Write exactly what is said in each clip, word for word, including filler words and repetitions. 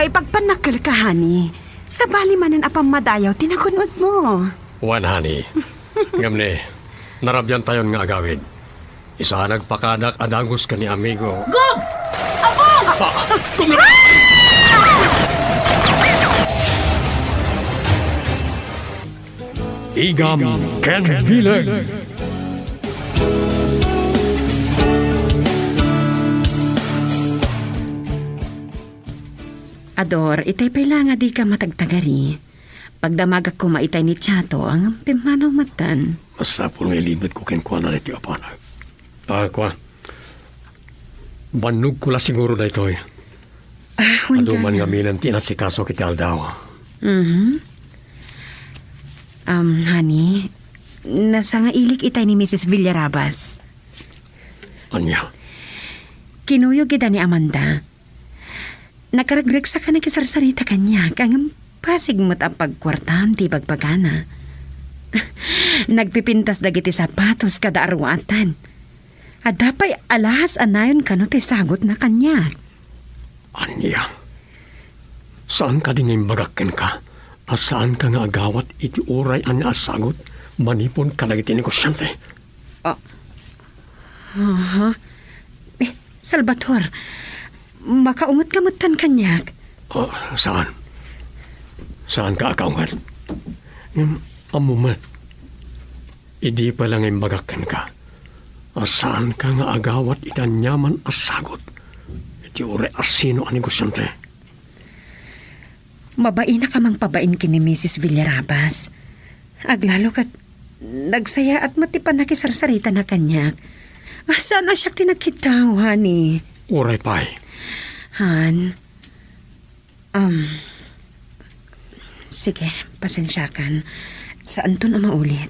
Ipagpannakkelka, honey. Sabali manen a pammadayaw ti nagun-odmo. Wen, honey. Ngem ni, narabiantayon nga agawid. Isaanagpakadak a dagus ken ni amigo. Gob! Apo! Ah, kumna- Igam ken Bileg. Ador, itay pay la nga dika matagtagari. Pagdamagak koma itay ni Chato, ngem pimmanaw metten. Masapul nga ilibetko kenkuana daytoy a banag. Ah, kua. Bannogko la siguro daytoy. Ah, wen. Adu man ngamin ti inasikaso iti aldaw. Mhm. Um, honey, nasangailik itay ni Misis Villarabas. Ania? Kinuyog ida ni Amanda. Nakaregreksa a nakisarsarita kaniak, ngem pasig met a pagkuartaan ti ibagbagana. Nagpipintas dagiti sapatos kada aruatan. Adda pay alahas a nayon kano ti sagutna kaniak. Ania? Saan kadi nga imbagak kenka a saanka nga agawat iti uray ania a sagut manipud kadagiti negosiante? Ah. Aha. Eh, Salvador, makaungetka metten kaniak? Ah, saan? Saanka a kaunget? Ngem, ammo met, idi pay la nga imbagak kenka a saanka nga agawat iti aniaman a sagut iti uray a sino a negosiante. Mabainak a mangpabain ken ni Misis Villarabas. Aglalo ket nagsayaat met ti pannakisarsaritana kaniak. Ah, saan a siak ti nagkiddaw, honey? Uray pay. Han. Um, sige, pasensiakan. Saanton a maulit.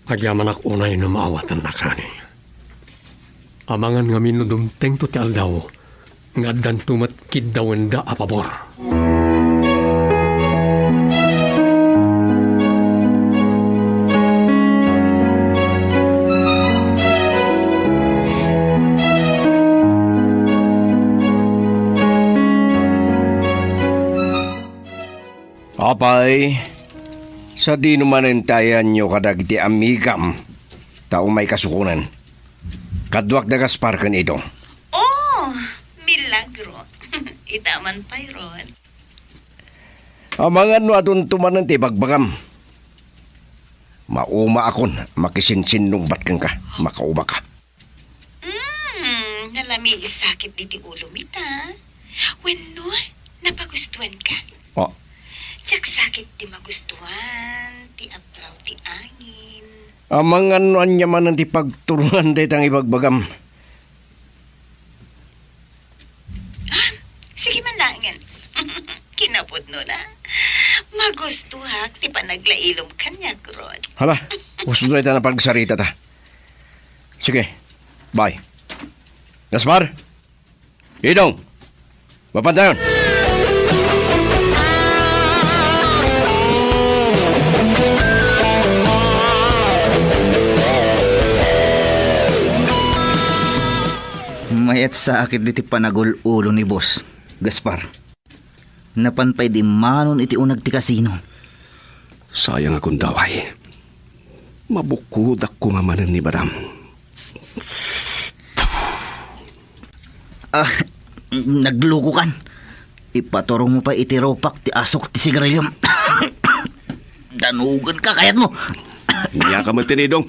Agyamanak unay no maawatannak, honey. Amangan ngamin no dumtengto ti aldaw nga addanto met kiddawenda a pabor. Apay, sadino manen ti ayanyo kadagiti amigam, ta umay kasukonen. Kaduak da Gaspar ken Idong. Oh, milagro. Ita man pay, Rod. Amangan no adunto manen ti ibagbagam. Maumaakon, makisinsinnungbat kenka, makaumaka. Mm, nalami sakit diti ulo mi ta. Wenno, napagustuan ka? Oh. Diak sakit ti magustuan, ti aplaw ti angin. Amangan no ania manen ti pagturongan dayta nga ibagbagam. Ah, sige man laengen. Kinapudno na. Magustuak ti panaglailom kaniak, Rod. Hala, gusto tayo na pagsarita ta. Sige, bye. Gaspar? Idong! Mapantayon! Mayat sakit diti panagul-ulo ni Boss Gaspar. Napan pay di manon iti uneg ti kasino. Sayang a kundaway. Mabukodak koma manen ni Madam. Ah, naglukokan. Ipaturongmo pay iti rupak ti asok ti sigarilyom. Danugenka kayatmo. Ania ka met, Idong.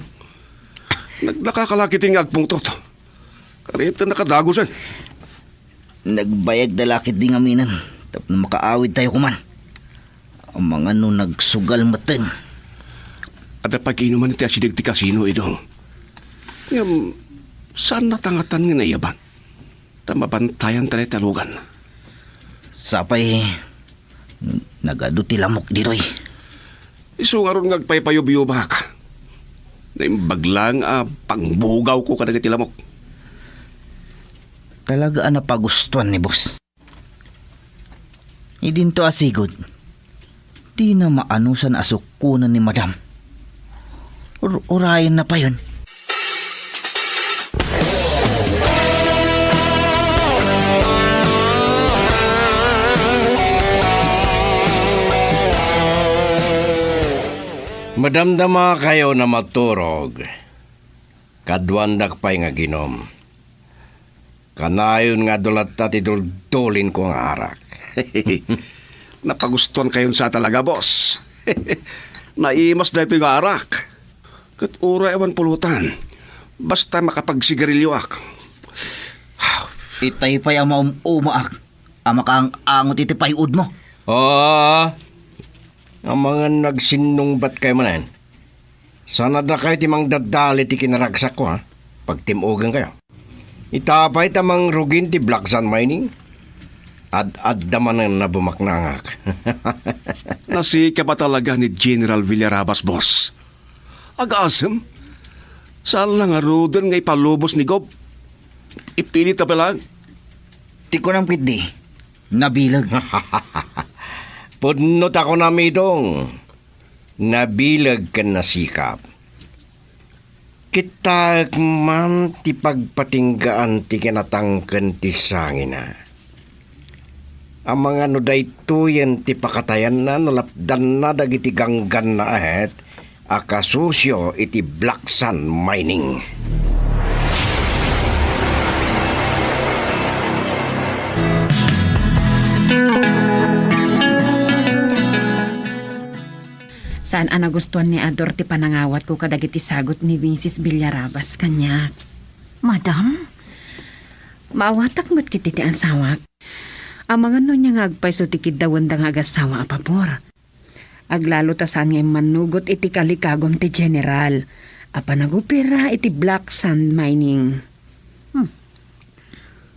Naglakaka la ketdi nga agpungtot. Karitennaka dagusen. Nagbayagda la ketdi ngaminen tapno makaawidtayo koman. Amangan no nagsugal metten. Adda pay kiinuman iti asideg ti kasino, Idong. Ngem, saan natangatan nga naiyaban? Ta mabantayan ta dayta lugan. Sapay, nagadu ti lamok ditoy. Isu ngarud nga agpaypayubyubak. Naimbag laeng a pangbugawko kadagiti lamok. Talaga a napagustuan ni Boss. Idinto a sigud, dina maanusan a sukkonen ni Madam. Ur-, urayenna payen. Madamdamakayon a maturog. Kaduandak pay nga aginom. Kanayon nga adu latta ti duldulinko nga arak. Napagustuankayon sa talaga, boss. Naimas daytoy nga arak. Ket uray awan pulutan. Basta makapagsigarilioak. Itay pay a maum-umaak a makaang-angot iti pay-udmo. Oo. Amangan nagsinnungbatkayo manen. Saan a dakayo ti mangdadali ti kinaragsakko, ha? Pagtim-ogenkayo. Ita pay ta mangrugin ti Black Sand Mining. Ad-adda manen a bumaknangak. Nasikap a talaga ni General Villarabas, boss. Agasem, saan la ngaruden nga ipalubos ni Gob. Ipilit a balang. Ti kunam ketdi, nabileg. Pudno ta kunam, Idong. Nabileg ken nasikap. Kittaek man ti pagpatinggaan ti kinatangken ti sangina. Amangan no daytoyen ti pakatayanna no lapdanna dagiti ganggannaet a kasusio iti Black Sand Mining. Saan a nagustuan ni Ador ti panangawatko kadagiti sagut ni Misis Villarabas kaniak. Madam? Maawatak met ketdi ti asawak. Amangan no ania nga agpayso ti kiddawenda nga agassawa a pabor. Aglalo ta saan nga immannugot iti kalikagum ti General a panagopera iti Black Sand Mining. Hmm.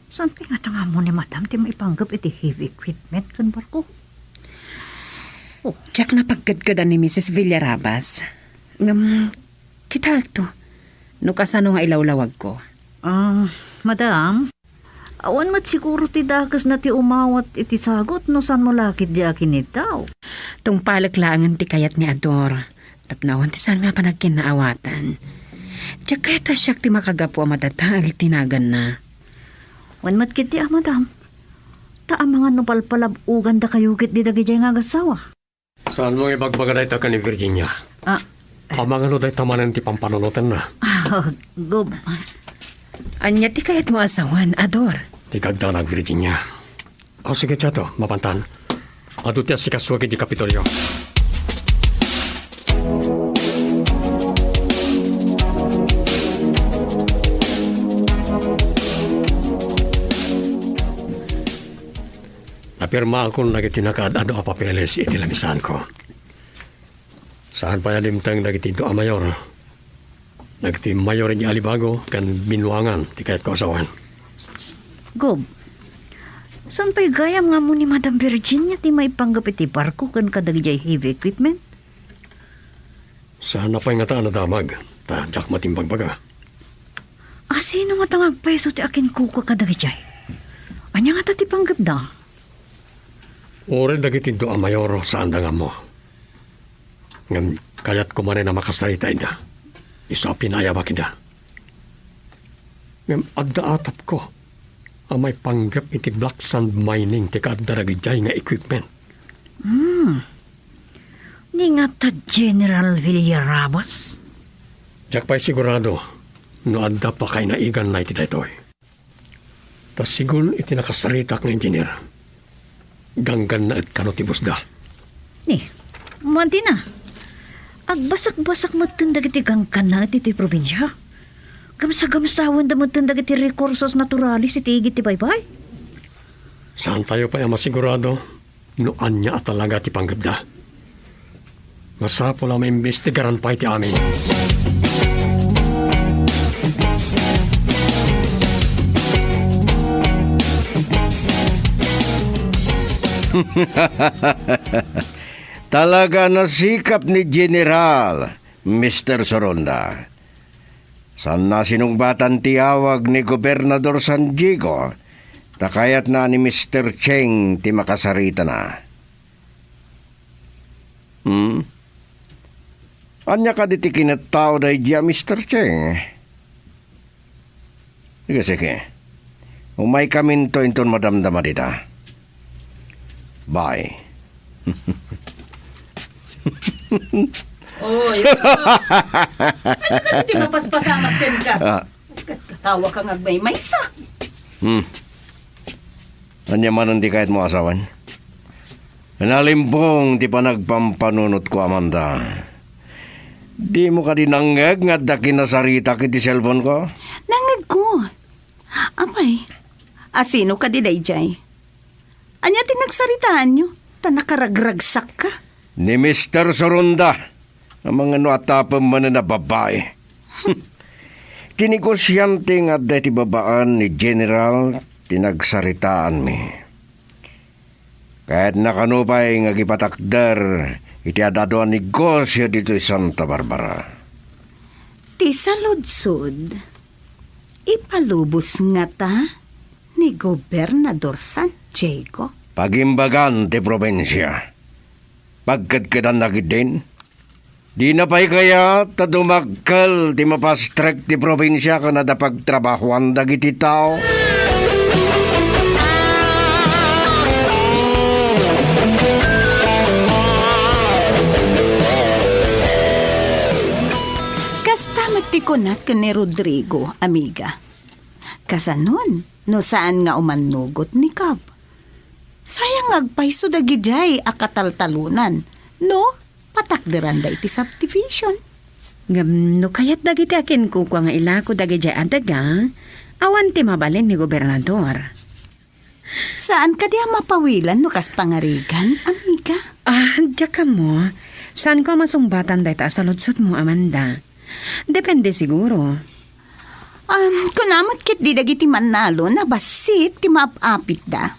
Saan pay ngata nga ammo ni Madam ti maipanggep iti heavy equipment ken barko? Oh. Diak napagkedkedan ni Misis Villarabas. Ngem, kitaekto. No kasano nga ilawlawagko. Ah, Madam, awan met siguro ti dakesna ti umawat iti sagut no saanmo la ketdi a kiniddaw. Tungpalek laengen ti kayat ni Ador. Tapno awan ti saan nga panagkinnaawatan. Diak kayat a siak ti makagapu a madadael ti naganna. Wen met ketdi a, Madam. Ta amangan no palpalab-ogandakayo ketdi dagidiay nga agassawa. Saanmo nga ibagbaga dayta ken ni Virginia? Ah. Amangan no dayta manen ti pampanunotenna. Ah, Gob. Ania ti kayatmo a sawen, Ador? Ti kagdanag, Virginia. O, sige, Chato, mapantan. Adu ti asikasoak iti Kapitolio. Napirmaakon dagiti nakaad-adu a papeles iti lamisaanko. Saan pay a dimteng dagiti dua a mayor. Dagiti mayor iti Alibago ken Binuangan ti kayatko a sawen. Gob, saan pay gayam nga ammo ni Madam Virginia ti maipanggep iti barko ken kadagidiay heavy equipment? Saan a pay ngata a nadamag, ta diak met imbagbaga. A, sino ngata nga agpayso ti akinkukua kadagidiay? Ania ngata ti panggepda? Uray dagiti dua a mayor, saanda nga ammo. Ngem kayatko manen a makasarita ida. Isu a pinaayabak ida. Ngem adda atapko a maipanggep iti Black Sand Mining ti kaadda dagidiay nga equipment. Hmm. Ni ngata General Villarabas? Diak pay sigurado no adda pakainaiganna iti daytoy. Ta sigun iti nakasaritak nga engineer, ganggannaet kano ti busda. Ni, madina. Agbasakbasak metten dagiti ganggannaet iti probinsia. Gamsagamsawenda metten dagiti rekursos naturalis iti igid ti baybay. Saantayo pay a masigurado no ania a talaga ti panggepda. Masapul a maimbestigaran pay ti amin. Talaga nasikap ni General, Mister Soronda. Saanna sinungbatan ti awag ni Gobernador San Diego, ta kayatna ni Mister Cheng ti makasaritana. Hmm? Ania kadi ti kinettao daydiay a Mister Cheng? Sige, sige. Umaykaminto inton madamdama dita. Bye. Oy, ano ka ti mapaspasamak kenka? Ah. Kat-, katawa ka nga agmaymaysa. Hmm. Ania manen ti kayatmo a sawen? Nalimpong ti panagpampanunotko, Amanda. Dimo kadi nangngeg nga adda kinasaritak iti cellphone ko? Nangngegko. Apay, asino kadi daydiay? Ania ti nagsaritaanyo? Ta nakaragragsakka. Ni Mister Soronda, a mangano a tapem manen a babai. Ti negosiante nga adda iti babaan ni General ti nagsaritaanmi. Ket nakano pay nga agipatakder iti ad-adu a negosio ditoy Santa Barbara. Ti saludsod, ipalubos ngata ni Gobernador San Diego? Pagimbagan ti probinsia. Pagkedkedanna ketdin. Dina pay kayat ta dumakkel ti mapastrek ti probinsia ken adda pagtrabahoan dagiti tao? Kasta met ti kunak ken ni Rodrigo, amiga. Kasanon no saan nga umannugot ni Gov? Sayang nga agpayso dagidiay a kataltalonan no patakderanda iti subdivision. Ngem no kayat dagiti akinkukua nga ilako dagidiay a daga, awan ti mabalin ni gobernador. Saan kadi a mapawilan no kas pangarigan, amiga? Ah, diak ammo. Saanko a masungbatan dayta a saludsodmo, Amanda. Depende siguro. Um, kuna met ketdi dagiti mannalon a bassit ti maap-apitda.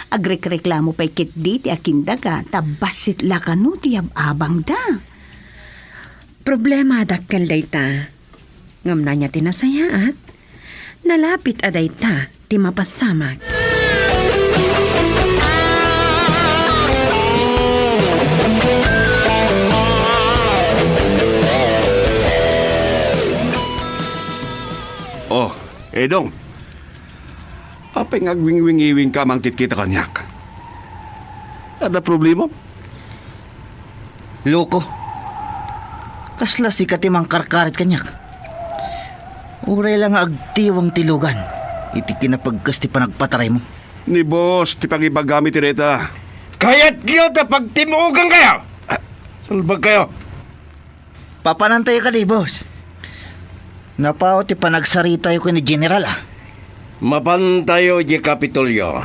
Agrekreklamo pay ketdi ti akindaga ta bassit la kano ti yab-abangda. Problema a dakkel dayta. Ngem ania ti nasayaat? Nalapit a dayta ti mapasamak. Oh, Edong. Apay nga agwingwingiwingka a mangkitkita kaniak? Adda problema? Loko. Kasla sika ti mangkarkarit kaniak. Uray la nga agtiwang ti lugan iti kinapagkes ti panagpataraymo. Ni boss ti pangibagami ti dayta. Kayatyo ta pagtimuogankayo? Salbagkayo. Papanantayo kadi, boss? Napao ti panagsaritayo ken ni General, a. Mapantayo idiay Kapitolyo.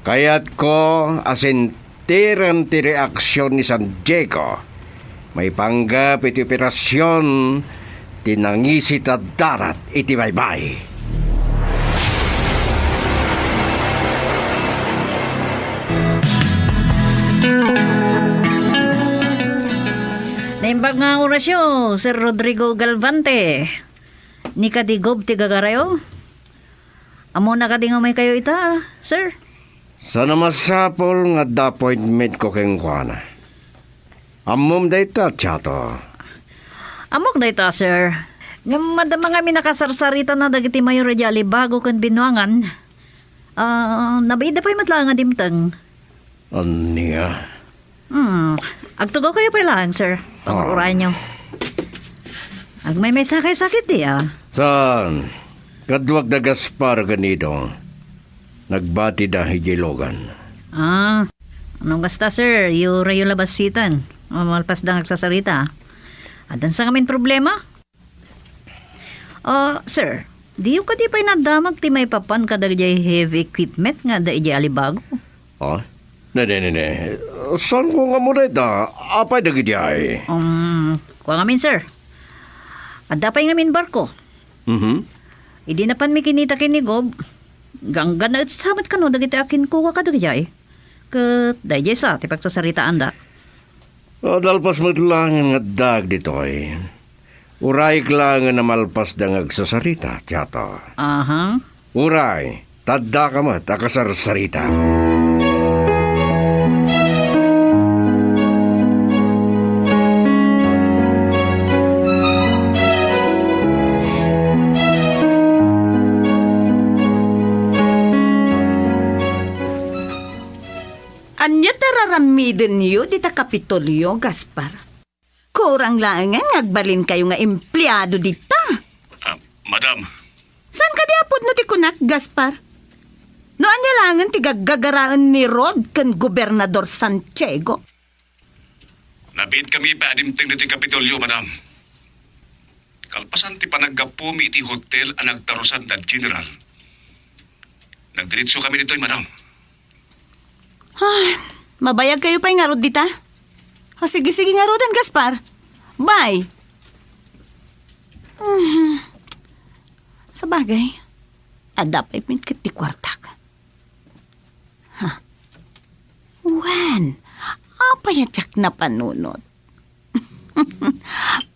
Kayatko a sentiren ti reaksion ni San Diego. Maipanggep iti operasion ti nangisit a darat iti baybay. Naimbag nga orasyo, Sir Rodrigo Galvante. Ni kadi Gob ti gagarayo? Ammona kadi nga umaykayo ita, sir? Saan a masapul nga adda appointmentko kenkuana. Ammom dayta, Chato? Ammok dayta, sir. Ngem madama ngamin a kasarsaritana dagiti mayor idiay Alibago ken Binuangan. Ah, nabiitda pay met laeng a dimteng. Ania? Hmm. Agtugawkayo pay laeng, sir. Pangur-urayenyo. Agmaymaysa kay sakit, di, ah. Saan? Kaduak da Gaspar ken Idong. Nagbatida idiay lugan. Ah, no kasta, sir, urayo la bassiten. Malpas da nga agsasarita. Addan sa ngamin problema? Ah, sir, diyo kadi pay nadamag ti maipapan kadagiti heavy equipment nga adda idiay Alibago? Ah? Ne, ne, ne, ne. Saanko nga ammo dayta? Apay dagidiay? Um, kua ngamin, sir. Adda pay ngamin barko. Mhm. Idi napanmi kinita ken ni Gob, ganggannaetsa met kano dagiti akinkua kadagidiay. Ket daydiay sa ti pagsasaritaanda. Adalpas met laengen nga addaak ditoy. Urayek laengen a malpasda nga agsasarita, Chato. Aha. Uray, ta addaka met a kasarsarita. Ania ti ar-aramidenyo dita Kapitolyo, Gaspar? Kurang laengen nga agbalinkayo nga empleado dita. Ah, madam. Saan kadi a pudno ti kunak, Gaspar? No ania laengen ti gaggagaraen ni Rod ken Gobernador Santiago? Nabiitkami pay a dimteng ditoy Kapitolyo, madam. Kalpasan ti panaggapumi iti hotel a nagtarusan da General, nagdiretsokami ditoy, madam. Ay, mabayagkayo pay ngarud dita? O sige, sige ngaruden, Gaspar. Bye. Mhm. Sabagay, adda pay met ket ti kuartak. Ha. Wen, apay a diak napanunot?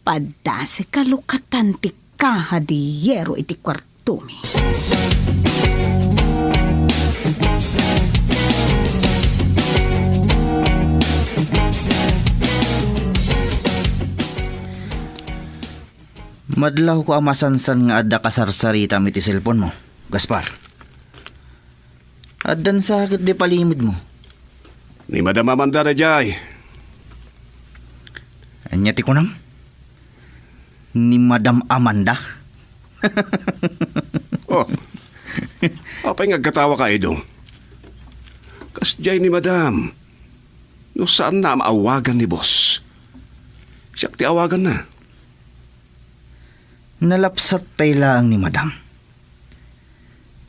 Padasek a lukatan ti kaha di yero iti kuartomi. Madlawko a masansan nga adda kasarsaritam iti cellphone-mo, Gaspar. Addan sa ket di palimedmo. Ni Madam Amanda daydiay. Ania ti kunam? Ni Madam Amanda? Oh. Apay nga agkatawaka, Idong? Kasdiay ni Madam. No saanna a maawagan ni Boss, siak ti awaganna. Nalapsat pay laeng ni Madam.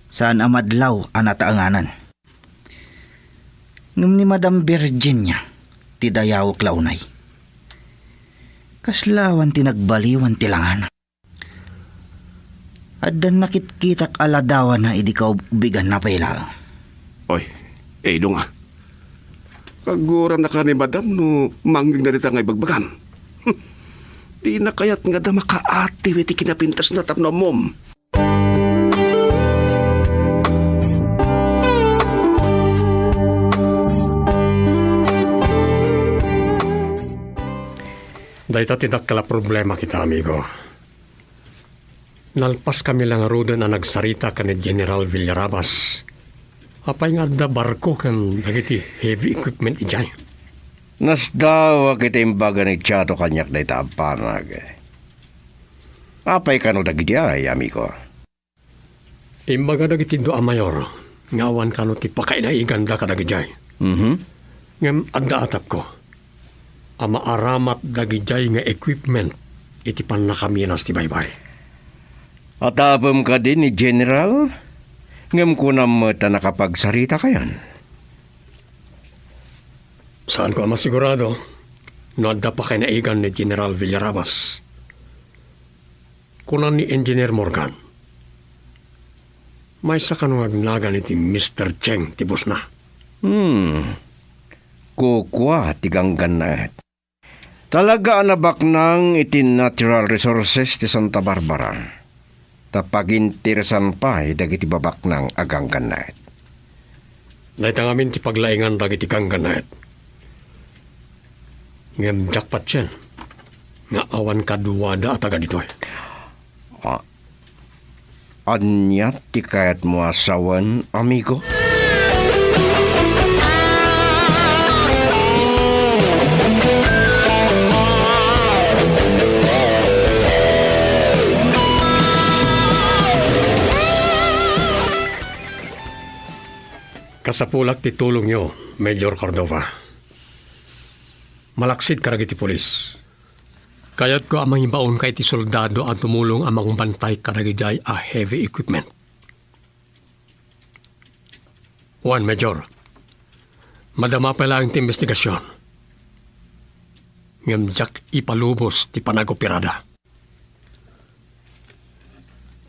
Saan a madlaw a nataenganan. Ngem ni Madam Virginia ti dayawek la unay. Kasla awan ti nagbaliwan ti langana. Addan nakitkitak a ladawanna idi kaubbiganna pay laeng. Oy, Idong a. Kaguranaka ni Madam no mangngegna dita nga ibagbagam. Dina kayat nga adda makaatiw iti kinapintasna tapno ammom. Dayta ti dakkel a problema kita, amigo. Nalpaskami la ngaruden a nagsarita ken ni General Villarabas. Apay nga adda barko ken dagiti heavy equipment idiay? Nasdawak iti imbaga ni Chato kaniak dayta a banag. Apay kano dagidiay, amigo? Imbaga dagiti dua a mayor nga awan kano ti pakainaiganda kadagidiay. Mhm. Ngem adda atapko a maaramat dagidiay nga equipment iti pannakaminas ti baybay. Atapem kadi ni General? Ngem kunam met a nakapagsarita kayon? Saanko a masigurado no adda pakainaigan ni General Villarabas. Kuna ni Engineer Morgan, maysa kano nga agnagan iti Mister Cheng ti bossna. Hmm. Kukua ti ganggannaet. Talaga a nabaknang iti natural resources ti Santa Barbara. Ta paginteresan pay dagiti babaknang a ganggannaet. Dayta ngamin ti paglaingan dagiti ganggannaet. Ngem diak patien nga awan kaduada a taga ditoy. Ah, ania ti kayatmo a sawen, amigo? Kasapulak ti tulongyo, Major Cordova. Malaksid kadagiti pulis. Kayatko a mangibaonka iti soldado a tumulong a mangbantay kadagidiay a heavy equipment. Wen, Major, madama pay laeng ti imbestigasion. Ngem diak ipalubos ti panagoperada.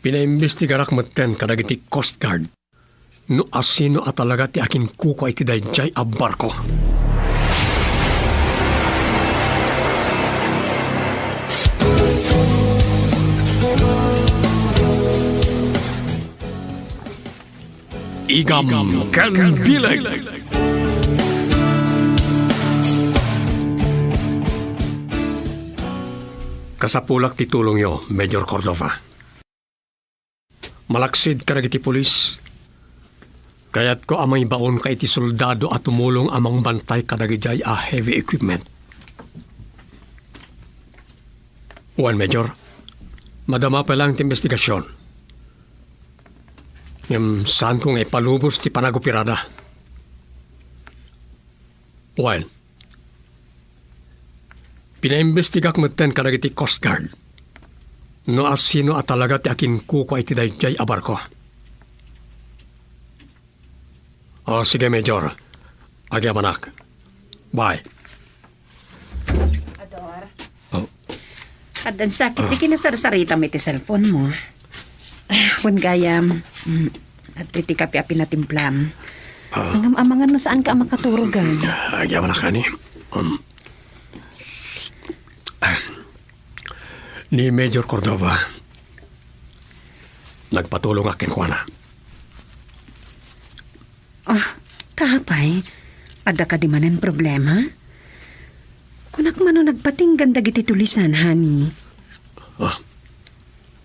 Pinaimbestigarak metten kadagiti Coast Guard no asino a talaga ti akinkukua iti daydiay a barko. Igam ken bileg. Kasapulak ti tulongyo, Major Cordova. Malaksid kadagiti pulis, kayatko a mangibaonka iti soldado a tumulong a mangbantay kadagidiay a heavy equipment. Wen, Major. Madama pay laeng ti imbestigasion. Ngem saanko nga ipalubos ti panagoperada. Wen, pinaimbestigak metten kadagiti Coast Guard no asino a talaga ti akinkukua iti daydiay a barko. O, sige, Major. Agyamanak. Bye. Ador. Oh. Addan sakit ti kinasarsaritam iti cellphone mo. Ah, wen gayam. Mm. At iti kape a pinatimplam. Ah. Ngem amangan no saanka a makaturog, ah. Agyamanak, ani. Um. Ni Major Cordova, nagpatulongak kenkuana. Ah, kaapay, adda kadi manen problema? Kunak man no nagpatinggan dagiti tulisan, honey. Ah,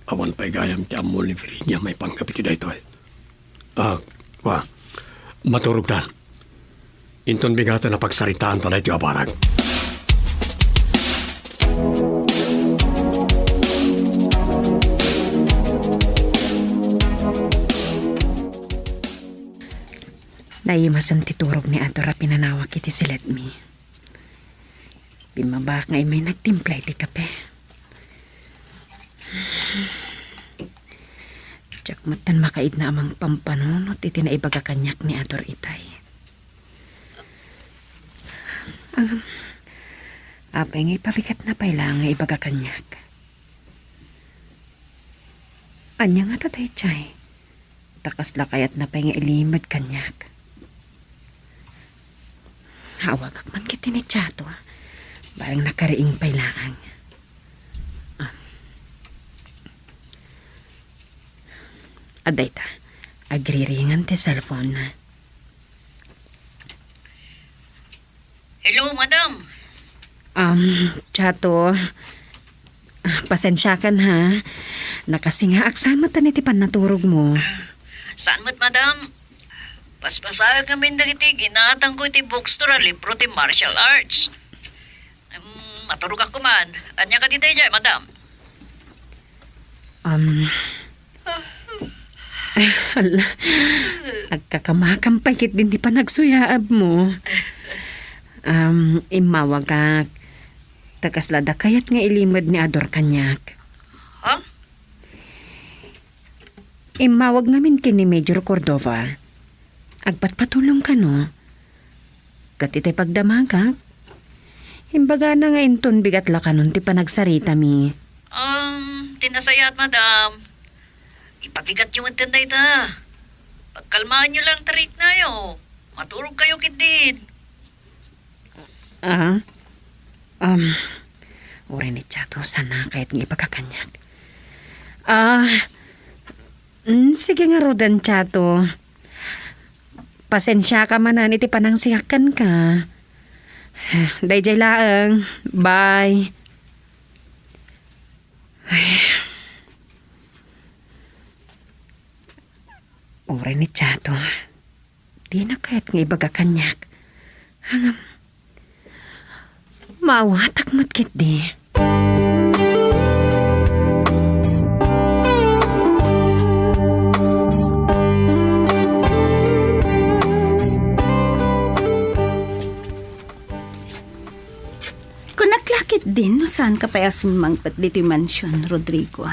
awan pay gayam ti ammol ni Virginia maipanggep iti daytoy. Ah, wa, maturogtan. Inton bigaten a pagsaritaanta daytoy a banag. Naimasen ti turog ni Ador a pinanawak iti siledmi. Bimmabak nga immay nagtimpla iti kape. Diak metten makaidna a mangpampanunot iti naibaga kaniak ni Ador itay. Ngem, apay nga ipabigatna pay laeng nga ibaga kaniak? Ania ngata daydiay? Ta kasla kayatna pay nga ilimed kaniak. Awagak man ketdi ni Chato. Bareng nakariing pay laeng. Ah. Adda ita, agriringan ti cellphone na. Hello, madam. Um, Chato, ah, pasensiakan, ha. Nakasingaak sa met iti pannaturog mo. Saan met, madam? Basbasaek ngamin dagiti ginatangko iti bookstore a libro ti martial arts. Em, maturogak koman. Ania kadi daydiay, madam? Um, ala, agkakamakam pay ketdin ti panagsuyaab mo. Um, immawagak. Ta kasla da kayat nga ilimed ni Ador kaniak. Ha? Immawag ngamin ken ni Major Cordova. Agpatpatulong kano. Ket itay pagdamagak, imbagana nga inton bigat la kanon ti panagsaritami. Um, ti nasayaat, madam. Ipabigatyo met dayta. Pagkalmaanyo lang ti riknayo. Maturogkayo ketdin. Ah? Um, uray ni Chato, saan kayat nga ibaga kaniak? Ah, mm, sige ngaruden, Chato. Pasensiaka manen iti panangsiak kenka. Daydiay laeng. Bye. Ay. Uray ni Chato. Dina kayat nga ibaga kaniak. Ngem, maawatak met ketdi. Kunak la ketdin no saanka pay a simmangpet ditoy mansion, Rodrigo.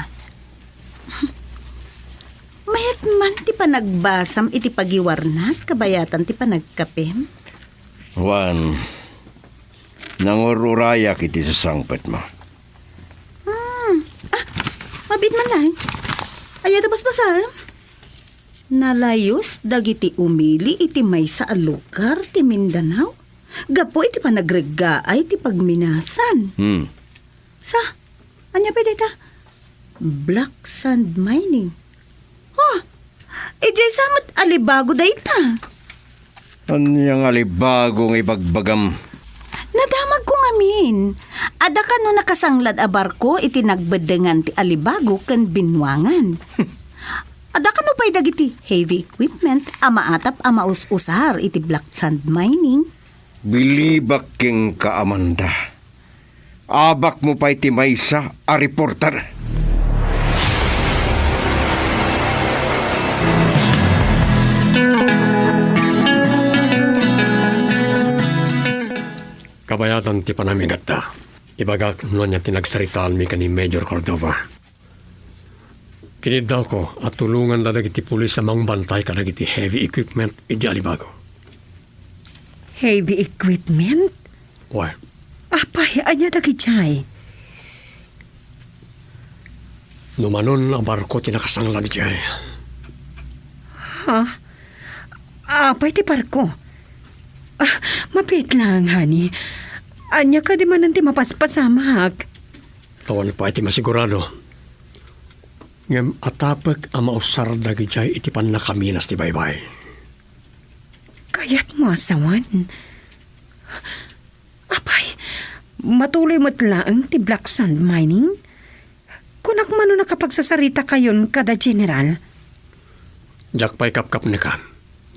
Mayat man ti panagbasam iti pagiwarnak kabayatan ti panagkapem? Wen, nangur-urayak iti sasangpetmo. Hmm. Ah, mabiit man laeng. Ania ti basbasaem? Nalayus dagiti umili iti maysa a lugar ti Mindanao gapu iti panagreggaay ti pagminasan. Hmm. Sa, ania pay dayta? Black sand mining. Ha? Idiay sa met alibago dayta? Ania nga alibago nga ibagbagam? Nadamagko ngamin. Adda kano nakasanglad a barko iti nagbeddengan ti alibago ken binnuangan. Adda kano pay dagiti heavy equipment a maatap a maus-usar iti black sand mining. Bilibak kenka, Amanda. Abakmo pay ti maysa a reporter. Kabayatan ti panamigatta. Ibagak no ania ti nagsaritaanmi ken ni Major Cordova. Kiniddawko a tulonganda dagiti pulis a mangbantay kadagiti heavy equipment idiay Alibago. Heavy equipment? Wen. Apay, ania dagidiay? Numanon a barko ti nakasangla idiay. Ha? Apay ti barko? Ah, mabiit laeng, honey. Ania kadi manen ti mapaspasamak? Awan pay ti masigurado. Ngem atapek a mausar dagidiay iti pannakaminas ti baybay. Kayatmo a sawen? Apay, matuloy met laeng ti black sand mining? Kunak mano nakapagsasaritakayon kada General? Diak pay kapkapnekan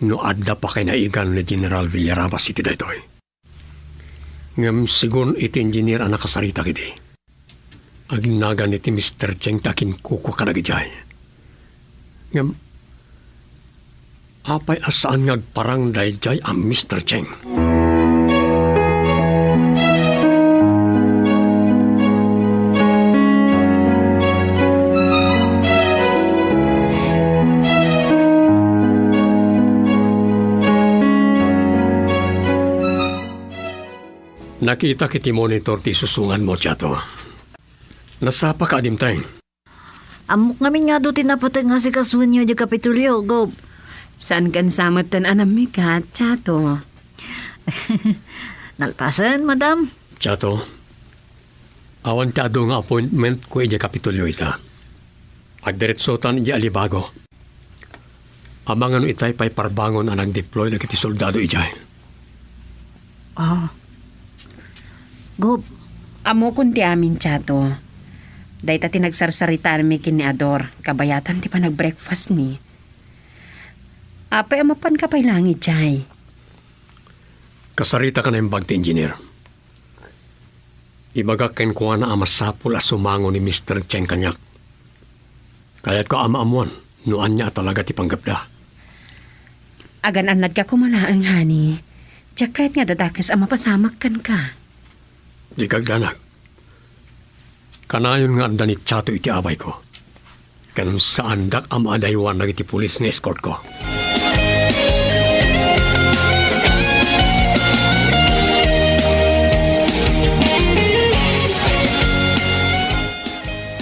no adda pakaynaigan ni General Villarabas iti daytoy. Ngem sigun iti engineer a nakasaritak idi, agnagan iti Mister Cheng ti akinkukua kadagidiay. Ngem apay a saan nga agparang daydiay a Mister Cheng? Nakitak iti monitor ti isusonganmo, Chato. Nasapaka a dimteng. Ammok ngamin nga adu ti napateg nga asikasuenyo idiay Kapitolyo, Gob. Saan ken sa metten a nammigat, Chato? Nalpasen, madam. Chato, awan ti adu nga appointmentko idiay Kapitolyo ita. Agdiretsotan idiay Alibago. Amangan no itay pay parbangon a nagdeploy dagiti soldado idiay. Ah. Gob. Ammokon ti amin, Chato. Dayta ti nagsarsaritanmi ken ni Ador, kabayatan ti panag-breakfastmi. Apay a mapanka pay laeng idiay? Kasaritaka naimbag ti engineer. Ibagak kenkuana a masapul a sumango ni Mister Cheng kaniak. Kayatko a maammuan no ania a talaga ti panggepda. Agan-annadka koma laeng, honey. Diak kayat nga dadakes a mapasamak kenka. Dika agdanag. Kanayon nga adda ni Chato iti abayko. Ken saandak a maadaywan dagiti pulis nga escortko.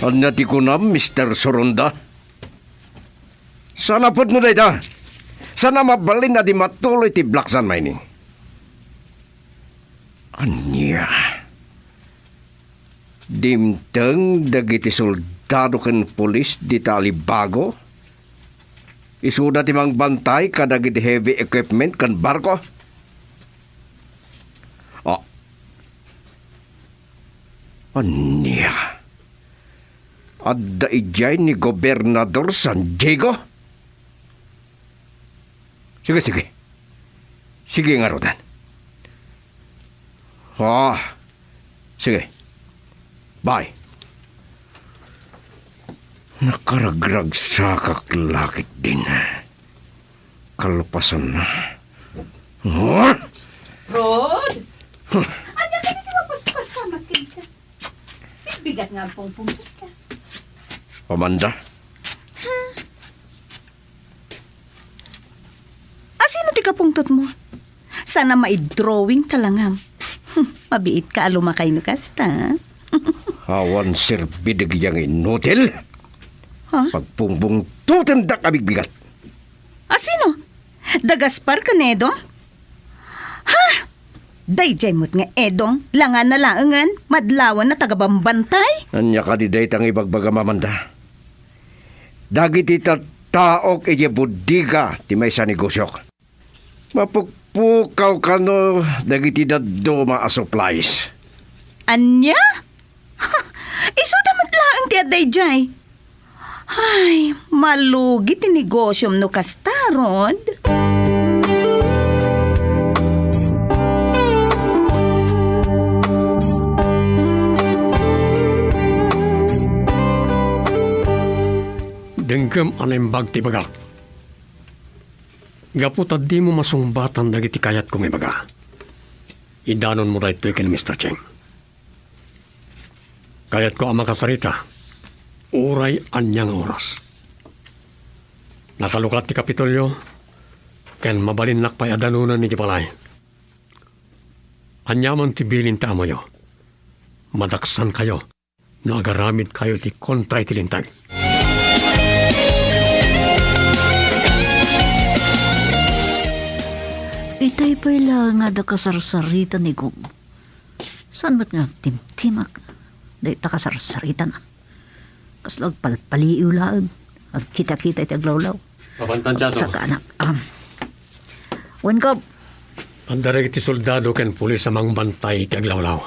Ania ti kunam, Mister Soronda? Saan a pudno dayta? Saan a mabalin a di matuloy ti black sand mining? Ania? Dimteng dagiti soldado ken pulis dita Alibago? Isuda ti mangbantay kadagiti heavy equipment ken barko? Ah. Ania? Adda idiay ni Gobernador San Diego? Sige, sige. Sige ngaruden. Ah, sige. Bye. Nakaragragsakak la ketdin. Kalpasanna. Huh? Rod? Huh? Ania kadi ti mapaspasamak kenka? Bigat nga agpungpungtotka. Amanda? Ha? Asino ti kapungtotmo? Saan a maidrawing ta langam. Hmm, mabiitka a lumakay no kasta. Awan serbi dagiti nga inutil. Ha? Pagpungpungtotendak a bigbigat. Asino? Da Gaspar ken Edong? Ha? Daydiay met nga Edong, langana laengen, madlawanna taga-bambantay? Ania kadi dayta nga ibagbagam, Amanda? Dagiti tattaok idiay bodega ti maysa a negosiok. Mapukpukaw kano dagiti dadduma a supplies. Ania? Isuda met laeng ti adda idiay. Ay, malugi ti negosiom no kasta, Rod. Ngem a naimbag ti ibagak. Gapu ta dimo masungbatan dagiti kayatko nga ibaga, idanonmo daytoy ken Mister Cheng. Kayatko a makasarita, uray ania nga oras. Nakalukat ti Kapitolyo, ken mabalinnak pay a danonen iti balay. Aniaman ti bilin ti amoyo, madaksankayo no agaramidkayo iti kontra iti linteg. Itay pay la nga adda kasarsarita ni Gob. Saan met nga agtimtimak dayta kasarsaritana? Kasla agpalpaliiw laeng, agkitakita iti aglawlaw. Mapantan, Chato. Saka, anak, um, wen, Gob. Adda dagiti soldado ken pulis a mangbantay iti aglawlaw.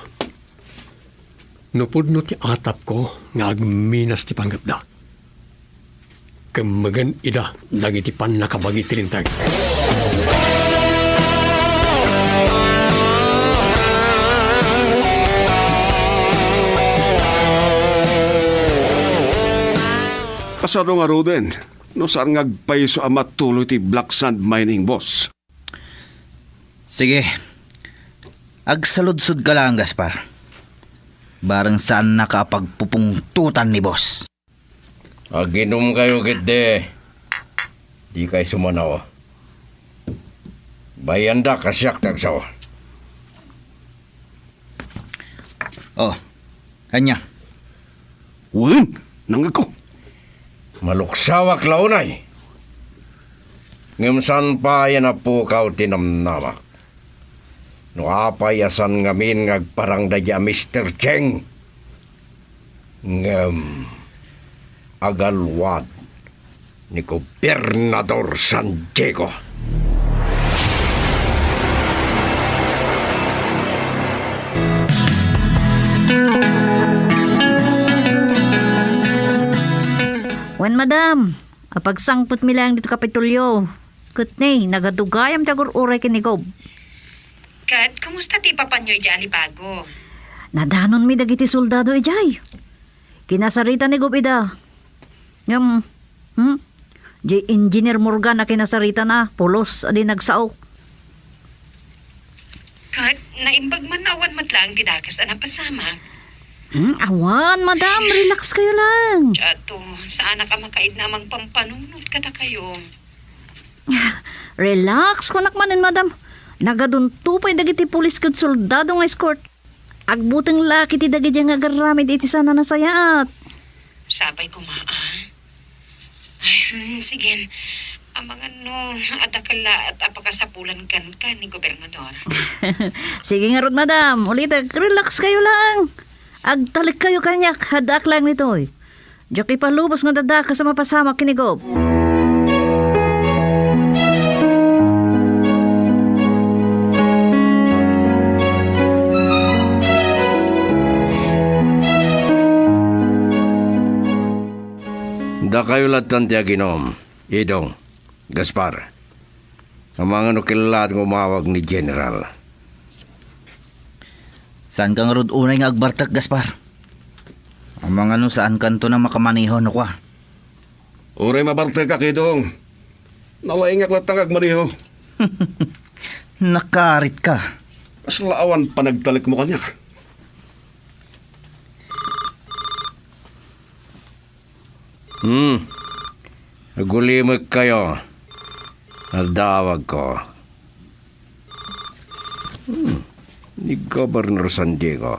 No pudno ti atapko nga agminas ti panggepda, kemmegen ida dagiti pannakabagi ti linteg. Kasano ngaruden no saan nga agpayso a matuloy ti black sand mining, boss? Sige. Agsaludsodka laeng, Gaspar. Bareng saannaka a pagpupungtotan ni boss. Aginumkayo ketdi. Dikay sumanaw. Bayandak a siak ti agsao. Oh, ania? Wen, nangngegko. Maluksawak la unay. Ngem saan pay a napukaw ti namnamak. No apay a saan ngamin nga agparang daydi a Mister Cheng. Ngem agalwad ni Gobernador San Diego. Wen, madam, apagsangpetmi laeng ditoy Kapitolyo. Ket ne, nagadugayam ti agur-uray ken ni Gob. Ket, kumusta ti ipapanyo idiay Alibago? Nadanonmi dagiti soldado idiay. Kinasarita ni Gob ida. Ngem, hmm? Di Engineer Morgan a kinasaritana, pulos a di nagsao. Ket, naimbag man awan met laeng ti dakes a napasamak. Hmm, awan, madam. Relax kayo lang. Chato, saanak a makaidna a mangpampanunot kadakayo. Relax, kunak manen, madam. Nagadunto pay dagiti pulis ken soldado nga escort. Agbuteng la ket ti dagiti nga agaramid iti saan a nasayaat. Sapay koma, a? Ay, hmm, sige. Amangan no, adda ka laat a pakasapulan kenka ni Gobernador. Sige ngarud, madam. Ulitek, relax kayo lang. Agtalek kayo kaniak, haddaak lang nitoy. Diak ipalubos nga adda dakes a mapasamak ken ni Gob. Dakayo lattan ti aginom, Idong, Gaspar. Amangan no kellaat nga umawag ni General. Saanka ngarud unay nga agbartek, Gaspar? Amangan no saankanto a makamaneho no kua. Uray mabartekak, Idong. Nalaingak latta nga agmaneho. Nakaritka. Kasla awan panagtalekmo kaniak. Hmm. Agulimekkayo. Adda awagko. Hmm. Ni Gobernador San Diego.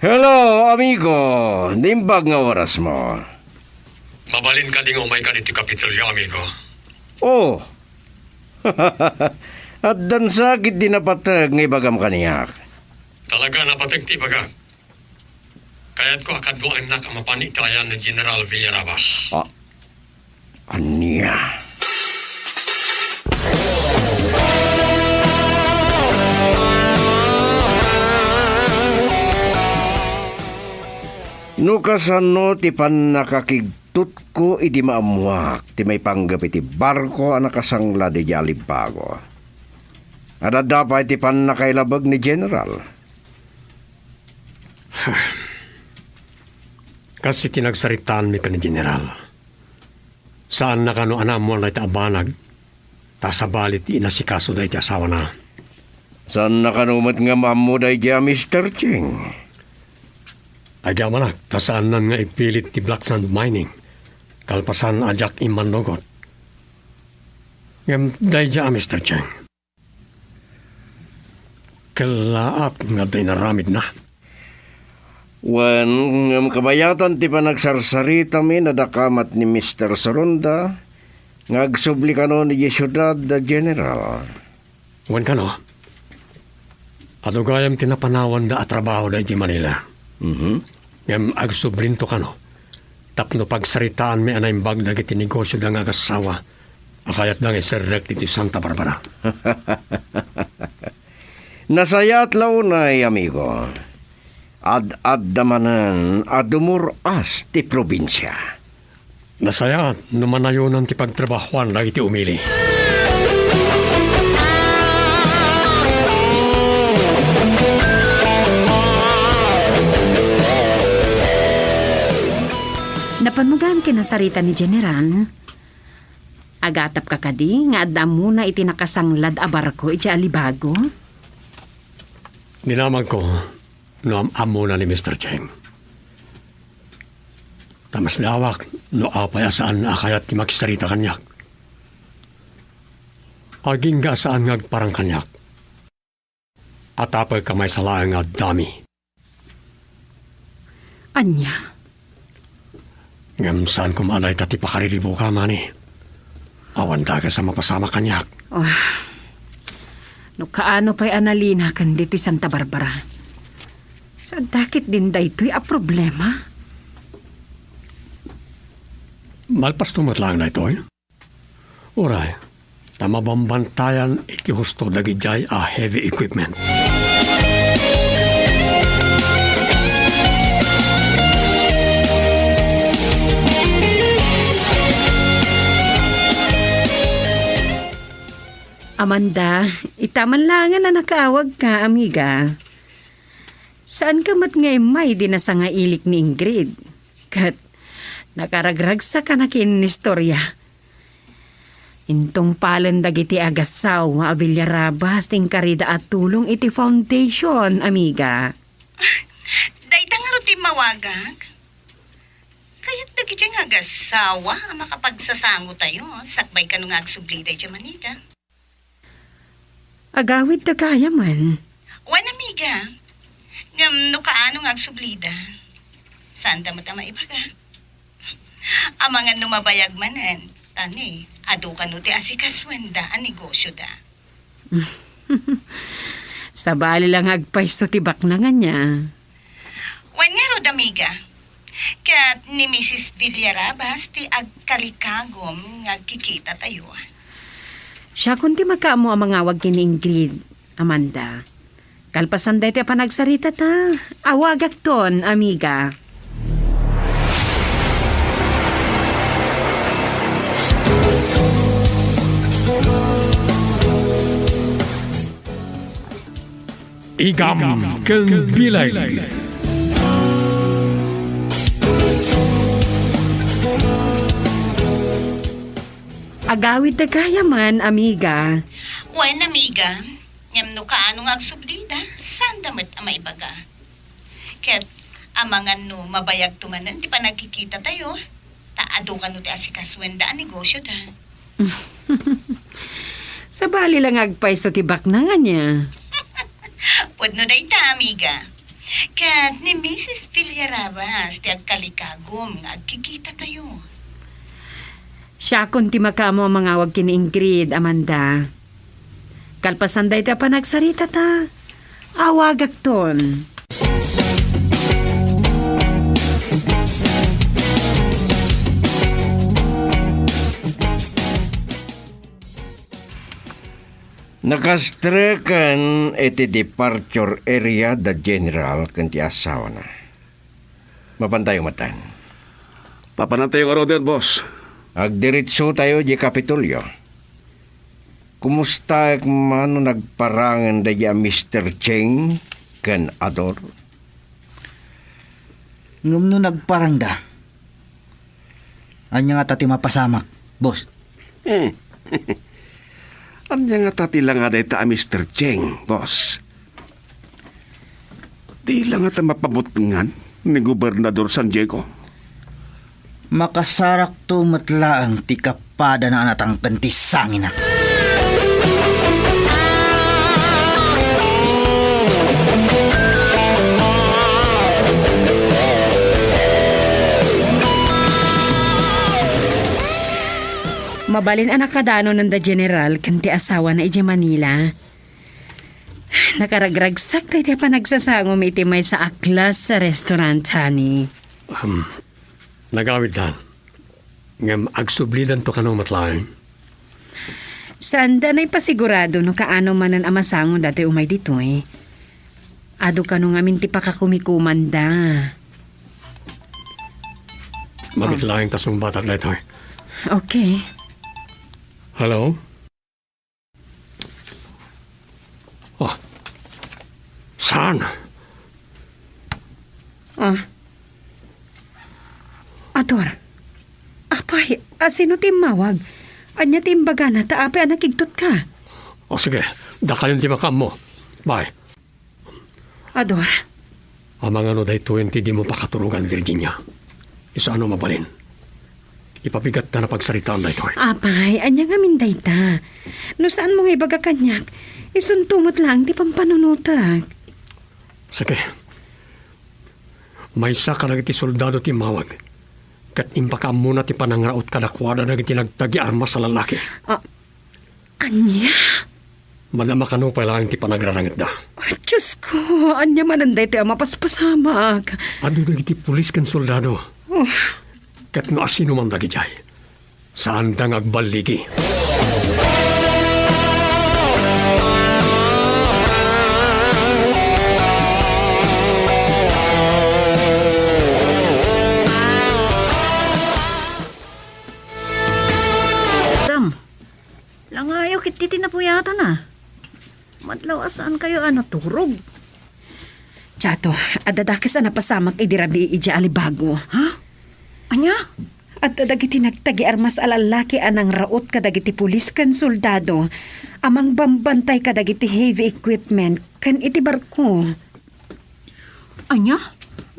Hello, amigo! Naimbag nga orasmo. Mabalin kadi nga umayka ditoy Kapitolyo, amigo? Oh! Addan sakit di napateg nga ibagam kaniak. Talaga, napateg ti ibagak. Kayatko a kaduaennak a mapan iti ayan ni General Villarabas. Ah, ania? No kasano ti pannakakigtutko idi maammoak ti maipanggep iti barko a nakasangla diay Alibago, adda pay ti pannakailabeg ni General. Kas iti nagsaritaanmi ken ni General, Saanna kano a naammoan dayta a banag, ta sabali ti inasikasoda iti asawana. Saanna kano met nga maammo daydiay a Mister Cheng? Agyamanak, ta saannan nga ipilit ti Black Sand Mining, kalpasan a diak immannugot. Ngem daydiay a Mister Cheng, kellaat nga adda inaramidna. Wen, ngem kabayatan ti panagsarsaritami, nadakamat ni Mister Soronda nga agsubli kano idiay siudad da General. Wen kano, adu gayam ti napanawanda a trabaho daydi Manila. Mhm. Ngem agsublinto kano tapno pagsaritaanmi a naimbag dagiti negosioda nga agassawa a kayatda nga iserrek ditoy Santa Barbara. Nasayaat la unay, amigo. Ad-adda manen a dumur-as ti probinsia. Nasayaat no manayonan ti pagtrabahoan dagiti umili. Napan mo gayam ti nasarita ni General? Agatapka kadi nga adda ammona iti nakasanglad a barko iti Alibago? Dinamagko no am-ammona ni Mister Cheng. Ta masdaawak no apay a saanna a kayat ti makisarita kaniak. Agingga a saan nga agparang kaniak. Atapek a maysa laeng nga addami. Ania? Ngem saan koma a dayta ti pakariribukam, mani. Awan dakes a mapasamak kaniak. Oh. No kaano pay a nalinaken ditoy Santa Barbara? Sadakit din daytoy a problema? Malpasto met laeng daytoy? Uray, ta mabambantayan iti husto dagidiay a heavy equipment. Amanda, ita man laengen a nakaawagka, amiga. Saanka met nga immay idi nasangailik ni Ingrid? Ket nakaragragsakan a kinistorya. Intungpalen dagiti agassawa a Villarabas ti inkarida a tulong iti foundation, amiga. Dayta ngarud ti immawagak? Kayat dagiti nga agassawa a makapagsasangotayo sakbay kano nga agsubli daydiay Manila. Agawidda gayamen. Wen, amiga. Ngem no kaano nga agsublida, saanda met a maibaga. Amangan no mabayag manen, ta ni, adu kano ti asikasoenda a negosioda. Sabali la nga agpayso ti baknang ania. Wen ngarud, amiga. Ket ni Misis Villarabas ti agkalikagum nga agkikitatayo. Siakon ti makaammo a mangawag ken ni Ingrid, Amanda. Kalpasan daytoy a panagsaritata, awagakton, amiga. Igam ken bileg. Agawidda gayamen, amiga. Wen, amiga. Ngem no kaano nga agsublida, saanda met a maibaga. Ket amangan no mabayagto manen ti panagkikitatayo, ta adu kano ti asikasoenda a negosioda. Sabali la nga agpayso ti baknang ania. Pudno dayta, amiga. Ket ni Misis Villarabas ti agkalikagum nga agkikitatayo. Siakon ti makaammo a mangawag ken ni Ingrid, Amanda. Kalpasan daytoy a panagsaritata, awagakton. Nakastreken iti departure area da General ken ti asawana. Mapantayo metten. Papanantayo ngaruden, boss. Agdiretsotayo di Kapitolyo. Kumustaek man no nagparangen daydi a Mister Cheng ken Ador? Ngem no nagparangda, ania ngata ti mapasamak? boss. Ania ngata ti langa dayta a Mister Cheng, boss? Di la ngata mapabutngan ni Gobernador San Diego? Makasarakto met laeng ti kapadana a natangken ti sangina. Mabalin a nakadanon da General ken ti asawana idiay Manila. Nakaragragsak daydi a panagsasangom iti maysa a class a restaurant, honey. Um, nagawiddan. Ngem agsublidanto kano met laeng. Saanda a naipasigurado no kaano manen a masango datoy umay ditoy. Adu kano ngamin ti pakakumikomanda. Mabiit laeng ta sungbatak daytoy. Okay. Hello? Oh. Saan? Ah. Ador. Apay, a sino ti immawag? Ania ti imbagana ta apay a nakigtotka? O sige, dakayon ti makaammo. Bye. Ador. Amangan no daytoyen ti dimo pakaturogan, Virginia. Saan no mabalin? Ipabigat ta a pagsaritaan daytoy. Apay, ania ngamin dayta? No saanmo nga ibaga kaniak, isunto met laeng ti pampanunotek. Sige. Maysa kadagiti soldado ti immawag, ket impakaammona ti panangraot kadakuada dagiti nagtagi armas a lallaki. Ah, ania? Madama kano pay laeng ti panagrarangetda. Ah, Diosko, ania manen daytoy a mapaspasamak? Adu dagiti pulis ken soldado. Oh. Ket no asino man dagidiay, saanda nga agballigi. Madam, langayo ket ti napuyatan, a. Madlaw a saankayo a naturog. Chato, adda dakes a napasamak idi rabii idiay Alibago. Ha? Ania? Adda dagiti nagtagi armas a lallaki a nangraot kadagiti pulis ken soldado a mangbambantay kadagiti heavy equipment ken iti barko. Ania?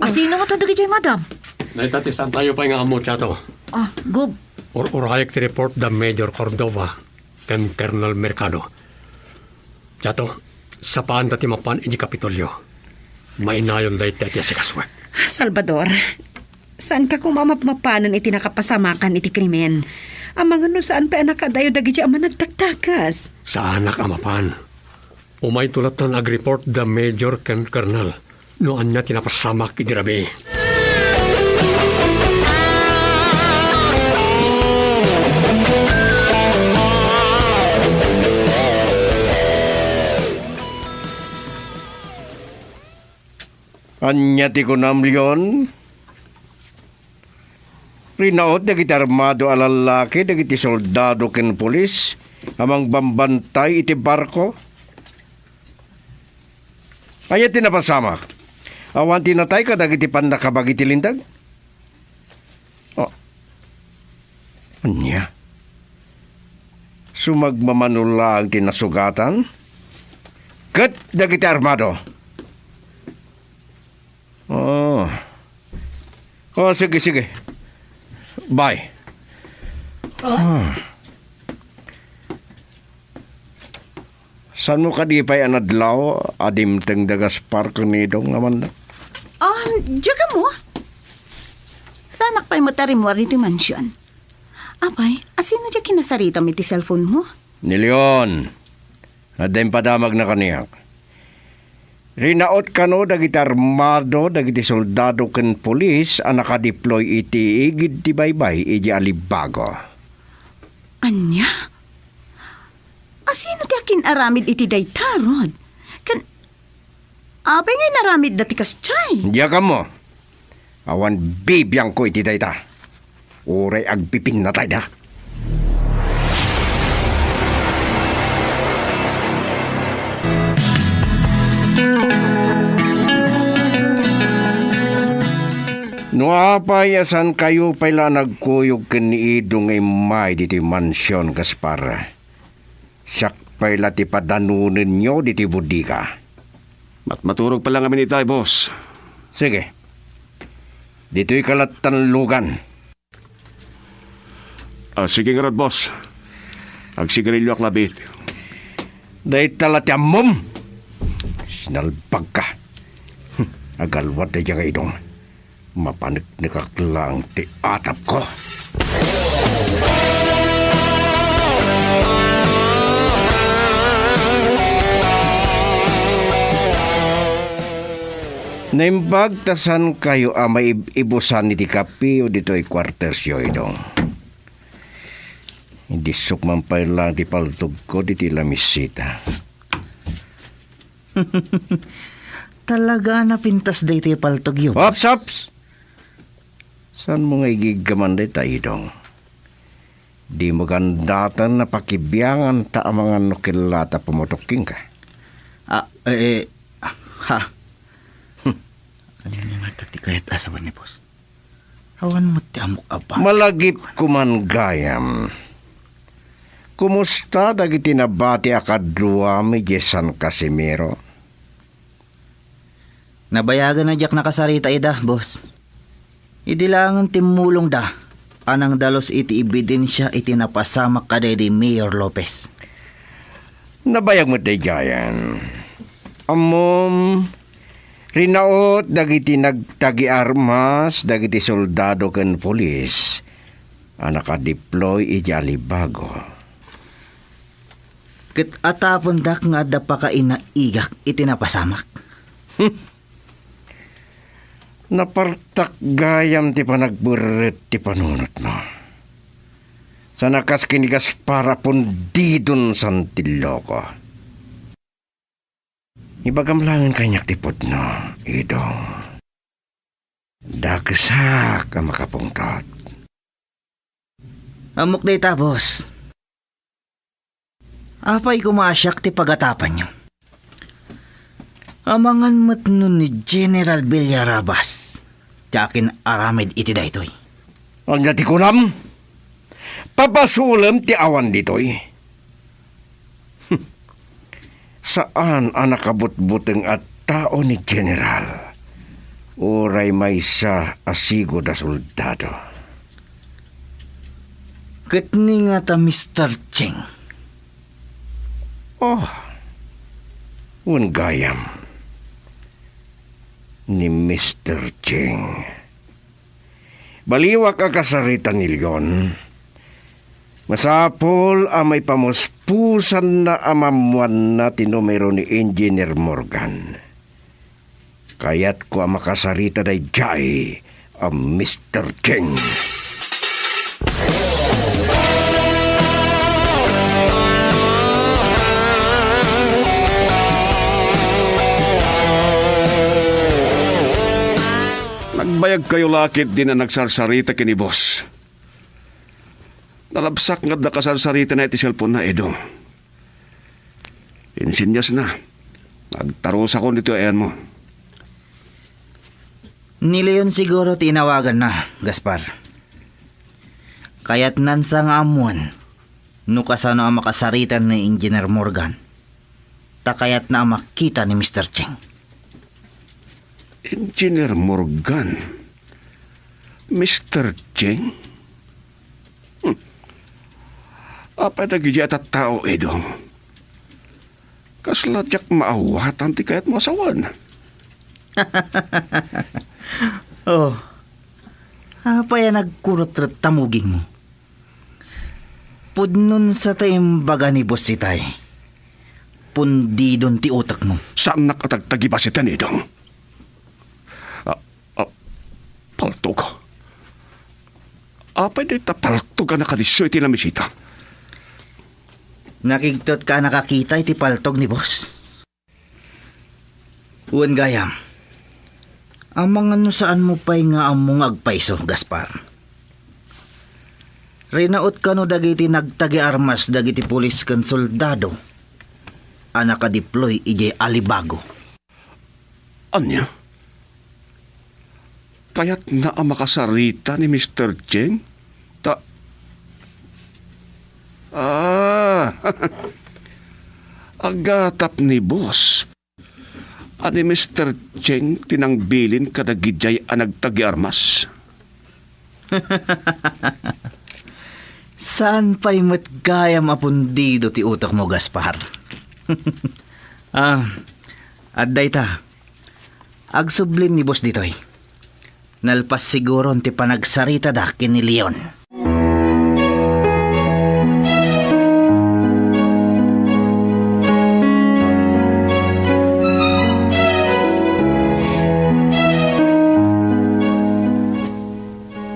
Asino ngata dagidiay, madam? Dayta ti saantayo pay nga ammo, Chato. Ah, Gob. Ur-urayek ti report da Major Cordova ken Colonel Mercado. Chato, sapaanda ti mapan iti Kapitolyo. Mainayon dayta ti asikasuek. Salvador, saanka koma a mapmapanen iti nakapasamakan iti krimen. Amangan no saan pay a nakadayo dagidiay a managdakdakes. Saanak a mapan. Umayto latta nga agreport da Major ken Colonel no ania ti napasamak idi rabii. Ania ti kunam, Leon? Rinaut dagiti armado a lallaki dagiti soldado ken pulis a mangbambantay iti barko. Ania ti napasamak? Awan ti natay kadagiti pannakabagi ti linteg? Oh. Ania? Sumagmamano laeng ti nasugatan? Ket dagiti armado? Oh. Oh, sige, sige. Bye. Ah. Saanmo kadi pay a nadlaw a dimteng da Gaspar ken ni Dong Amanda? Ah, diak ammo. Saanak pay met a rimmuar ditoy mansion. Apay, asino ti kinasaritam iti cellphone mo? Ni Leon. Adda impadamagna kaniak. Rinaut kano dagiti armado, dagiti soldado ken pulis a nakadeploy iti igid ti baybay idiay Alibago. Ania? Asino ti akin-aramid iti dayta, Rod? Ken apay nga inaramidda ti kasdiay? Diak ammo. Awan bibiangko iti dayta. Uray agpipinnatayda. No apay a saankayo pay la a nagkuyog ken ni Idong nga immay ditoy mansion, Gaspar, siak pay la ti padanonenyo ditoy bodega. Matmaturog pay la ngamin ita, boss. Sige. Ditoyka lattan lugan. Ah, sige ngarud, boss. Agsigarilloak labi. Dayta la ti ammom. Sinalbagka. Hm, agalwad daydiay nga Idong. Mapaneknekak laeng ti atapko. Naimbag ta saankayo a maib-ibusan iti kape ditoy kuartersyo, Idong. Idissok man pay laeng ti paltogko ditoy lamisita. Talaga a napintas daytoy paltogyo, boss? Ops, ops! Saanmo nga igiggaman dayta, Idong? Dimo gandaten a pakibiangan ta amangan no kella ta pumutok kenka. Ah, eh, eh, ha? Hm. Ania ngata ti kayat a sawen ni boss? Awan met ti ammok a bagay. Malagipko man gayam. Kumusta dagiti nabati a kaduam idiay San Casimiro? Nabayagan a diak nakasarita ida, boss. Idi laengen timmulongda a nangdalus iti ebidensia iti napasamak kadaydi Mayor Lopez. Nabayag met daydiayen. Ammom, rinaut dagiti nagtagiarmas dagiti soldado ken pulis a nakadeploy idiay Alibago. Ket atapendak nga adda pakainaigak iti napasamak. Hmm. Napartak gayam ti panagberret ti panunotmo. Saan a kas ken ni Gaspar a pundidon santilloco. Ibagam laengen kaniak ti pudno, Idong. Dakesak a makapungtot. Ammok dayta, boss. Apay koma a siak ti pagatapanyo? Amangan met no ni General Villarabas ti akin-aramid iti daytoy. Ania ti kunam? Pabasolem ti awan ditoy. Saan a nakabutbuteng a tao ni General, uray maysa a sigud a soldado. Ket ni ngata Mister Cheng? Oh, wen gayam, ni Mister Cheng. Baliwak a kasarita ni Leon. Masapul a maipamuspusanna a mammuanna ti numero ni Engineer Morgan. Kayatko a makasarita daydiay a Mister Cheng. Nagbayagkayo la ketdin a nagsarsarita ken ni boss. Nalabsak nga adda kasarsaritana iti cellphone-na, Edo. Insinyasna. Nagtarusakon ditoy ayanmo. Ni Leon siguro ti inawaganna, Gaspar. Kayatnansa nga ammoen no kasano a makasarita ni Engineer Morgan. Ta kayatna a makita ni Mister Cheng. Engineer Morgan? Mister Cheng? Hmm. Apay dagiti a tattao, Edo? Kasla diak maawatan ti kayatmo a sawen. Oh. Apay a nagkurutret ta mugingmo? Pudnon sa ta imbaga ni boss itay. Pundidon ti utekmo. Saannak a tagtagibasiten, Edo. Ah, ah, paltog. Apay dayta paltog a nakadisso iti lamisita? Nakigtotka a nakakita iti paltog ni boss? Wen gayam, amangan no saanmo pay nga ammo nga agpayso, Gaspar. Rinaut kano dagiti nagtagiarmas dagiti pulis ken soldado a nakadeploy idiay Alibago. Ania? Kayatna a makasarita ni Mister Cheng? Ta, ah, agatap ni boss a ni Mister Cheng ti nangbilin kadagidiay a nagtagiarmas. Saan pay met gayam a pundido ti utekmo, Gaspar? Ah, adda ita. Agsublin ni boss ditoy. Nalpas siguron ti panagsaritada ken ni Leon.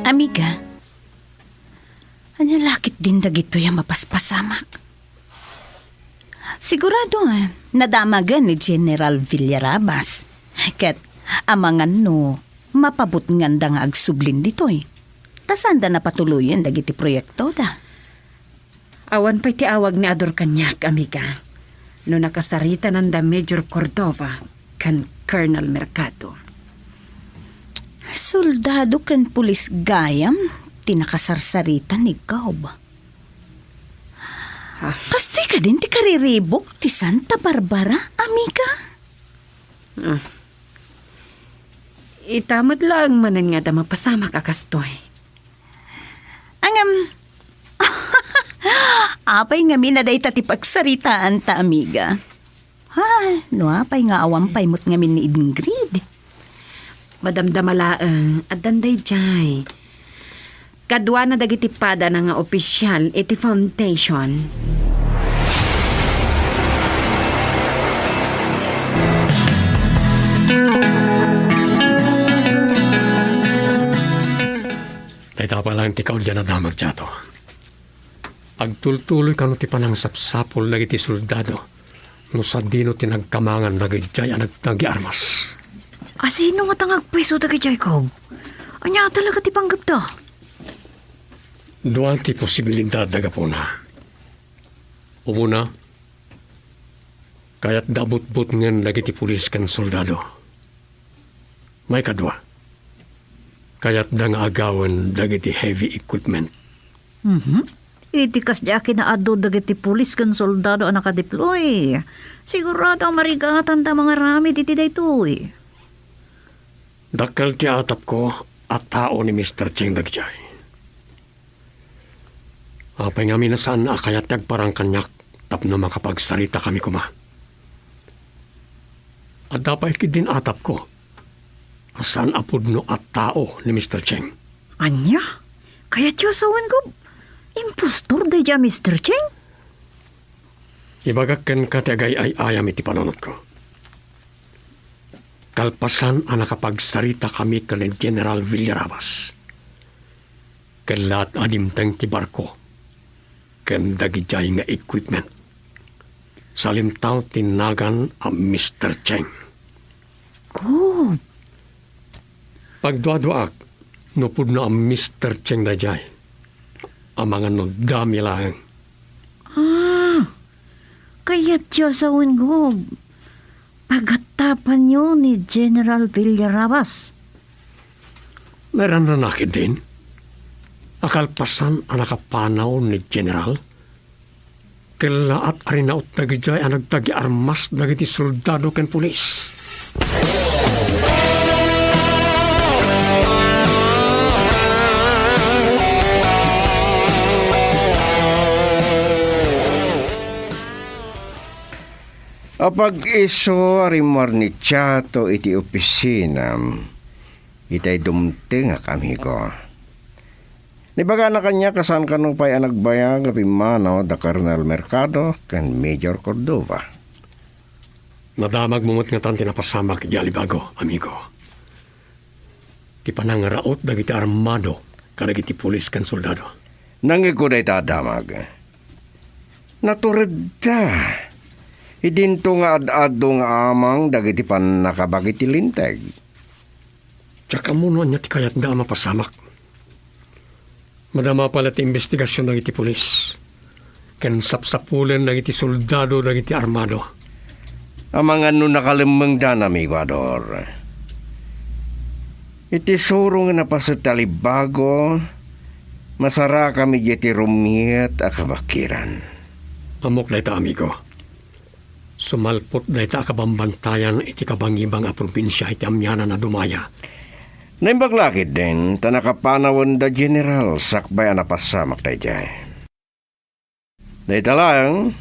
Amiga, ania la ketdin dagitoy a mapaspasamak? Sigurado, eh, nadamagen ni General Villarabas. Ket amangan no mapabutnganda nga agsublin ditoy, ta saanda napatuloyen dagiti proyektoda. Awan pay ti awag ni Ador kaniak, amiga, no nakasaritananda Major Cordova ken Colonel Mercado. Soldado ken pulis gayam ti nakasarsarita ni Gob. Ah. Kastoy kadin ti kariribuk ti Santa Barbara, amiga? Ah. Ita met laeng manen nga adda mapasamak a kastoy. Ngem, apay ngamin a dayta ti pagsaritaanta, amiga? Ha, no apay nga awan pay met ngamin ni Ingrid? Madamdama laeng, addan daydiay. Kaduana dagiti padana nga opisial iti foundation. Dayta pay laeng ti kaudyan a damag, Chato. Agtultuloy kano ti panangsapsapul dagiti soldado no sadino ti nagkamangan dagidiay a nagtagiarmas. Asino ngata nga agpayso dagidiay, Gob? Ania talaga ti panggepda? Dua ti posibilidad a gapuna. Umuna, kayatda a butbutngen dagiti pulis ken soldado. Maikadua, kayatda nga agawen dagiti heavy equipment. Mhm. Iti kasdi a kinaadu dagiti pulis ken soldado a nakadeploy, sigurado a marigatanda mangaramid iti daytoy. Dakkel ti atapko a tao ni Mister Cheng dagidiay. Apay ngamin a saan a kayat ti agparang kaniak tapno makapagsaritakami koma? Adda pay ketdin atapko a saan a pudno a tao ni Mister Cheng. Ania? Kayatyo a sawen, Gob? Impostor daydiay a Mister Cheng? Ibagak kenka ti agay-ay-ayam iti panunotko. Kalpasan a nakapagsaritakami ken ni General Villarabas, kellaat a dimteng ti barko ken dagidiay nga equipment. Salimtaw ti nagan a Mister Cheng. Gob. Pagduaduaak no pudno a Mister Cheng daydiay. Amangan no dami laeng. Ah, kayatyo a sawen, Gob. Pagatapanyo ni General Villarabas. Nairanranak din a kalpasan a nakapanaw ni General, kellaat a rinaut dagidiay a nagtagiarmas dagiti soldado ken pulis. Apag-isu a rimmuar ni Chato iti opisina, itay dumtengak, amigo. Nibagana kaniak a saan kano pay a nagbayag a pimmanaw da Colonel Mercado ken Major Cordova. Nadamagmo met ngatan ti napasamak idiay Alibago, amigo. Ti panangraut dagiti armado kadagiti pulis ken soldado. Nangngegko dayta a damag. Naturedda. Idinto nga ad-adu nga amang dagiti pannakabagi ti linteg. Diak ammo no ania ti kayatda a mapasamak. Madama pay la ti imbestigasion dagiti pulis ken sapsapulen dagiti soldado dagiti armado. Amangan no nakalemmengdan, amigo Ador. Iti surong nga napaset ti alibago, masarakam idiay ti rumiet a kabakiran. Ammok dayta, amigo. Sumalpot dayta a kabambantayan iti kabangibang a probinsia iti amianan a dumaya. Naimbag la ketdin ta nakapanawenda, General, sakbay a napasamak daydiay. Dayta laeng,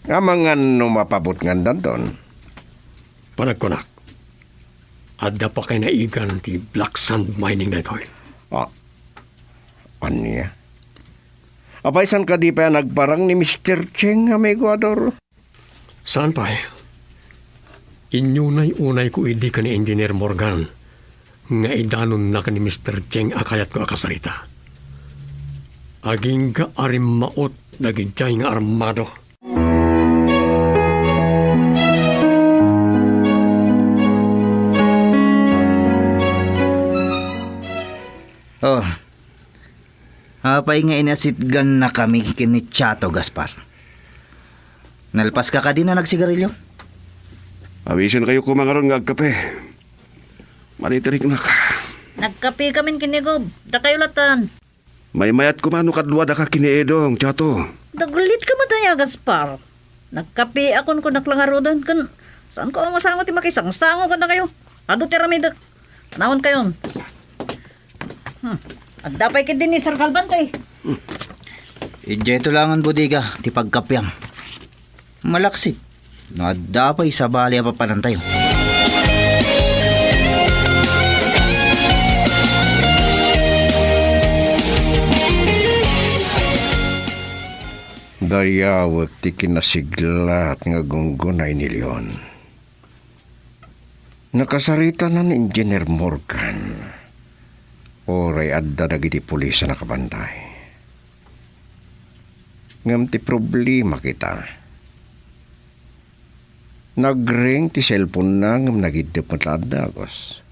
amangan no mapabutngandanton. Panagkunak, adda pa kay naigan ti black sand mining daytoy. Ah, ania? Apay, saan kadi pay a nagparang ni Mister Cheng, amigo Ador? Saan pay? Inyunay-unayko idi ken ni Engineer Morgan nga idanonna ken ni Mister Cheng a kayatko a kasarita. Agingga a rimmaot dagidiay nga armado. Oh, apay nga inasitgannakami ken ni Chato, Gaspar? Nalpaska kadi a nagsigarilio? Awisenkayo koma ngarud nga agkape. Maritiriknak. Nagkapekamin ken ni Gob. Dakayo latta. Maymayat koma no kaduadaka ken ni Edong, Chato. Dagulitka met aya, Gaspar. Nagkapeakon, kunak la ngaruden, ken saanko a masango ti makisangsango kadakayo. Adu ti aramidek. Nawankayon. Hmm. Adda pay ketdi ni Sir Galvan kay. Idiay to laengen bodega ti pagkapeam. Malaksid no adda pay sabali a papanantayo. Dayawek ti kinasiglat nga gunggunay ni Leon. Nakasaritanan ni Engineer Morgan, uray adda dagiti pulis a nakabantay. Ngem ti problema kita, nagring ti cellphone-na ngem nagiddep met la a dagus.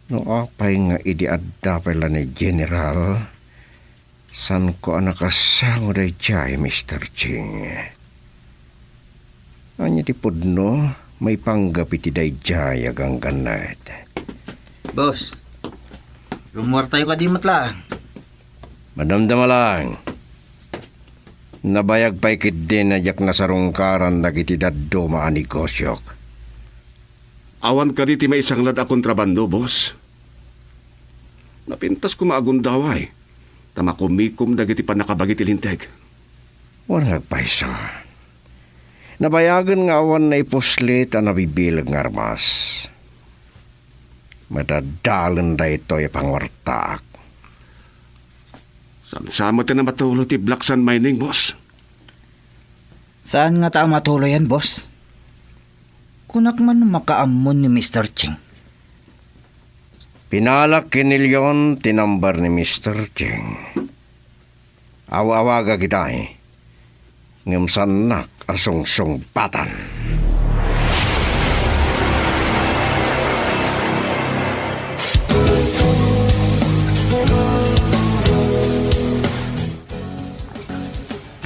No apay nga idi adda pay la ni General, saanko a nakasango daydiay, Mister Ching. Ania ti pudno maipanggep iti daydiay a ganggannaet? Boss, rummuartayo kadi met laeng. Madamdama laeng. Nabayag pay ketdin a diak nasarungkaran dagiti dadduma a negosiok. Awan kadi ti maisanglad a kontrabando, boss? Napintas koma a gundaway, ta makumikom dagiti pannakabagi ti Linteg. Wen nga agpayso. Nabayagen nga awan naipuslit a nabibileg nga armas. Madadalen daytoy a panguartaak. Saan sa met a matuloy ti black sand mining, boss? Saan ngata a matuloyan, boss? Kunak man no makaammon ni Mister Ching. Pinalak ken ni Leon ti number ni Mister Ching. Aw-awagak itay, ngem saannak a sungsungbatan.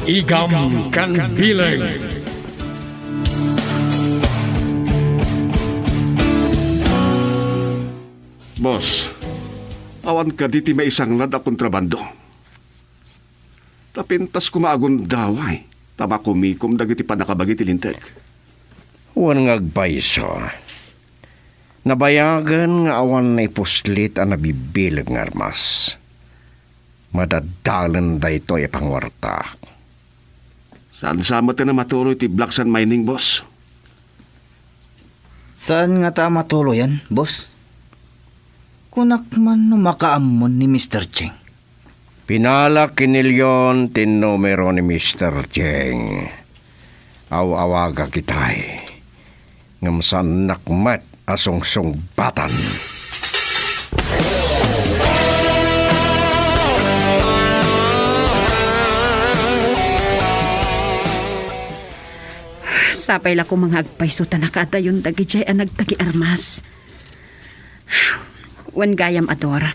Igam ken Bileng. Boss, awan kadi ti maisanglad a kontrabando? Napintas koma a gundaway, ta makumikom dagiti pannakabagi ti Linteg. Wen nga agpayso. Nabayagen nga awan naipuslit a nabibileg nga armas. Madadalen daytoy a panguartaak. Saan sa met a matuloy ti black sand mining, boss? Saan ngata a matuloyan, boss? Kunak man no makaammon ni Mister Cheng. Pinalak ken ni Leon ti numero ni Mister Cheng. Aw-awagak itay, ngem saannak met a sungsungbatan. Sapay la koma nga agpayso ta nakaadayon dagidiay a nagtagiarmas. Wen gayam, Ador,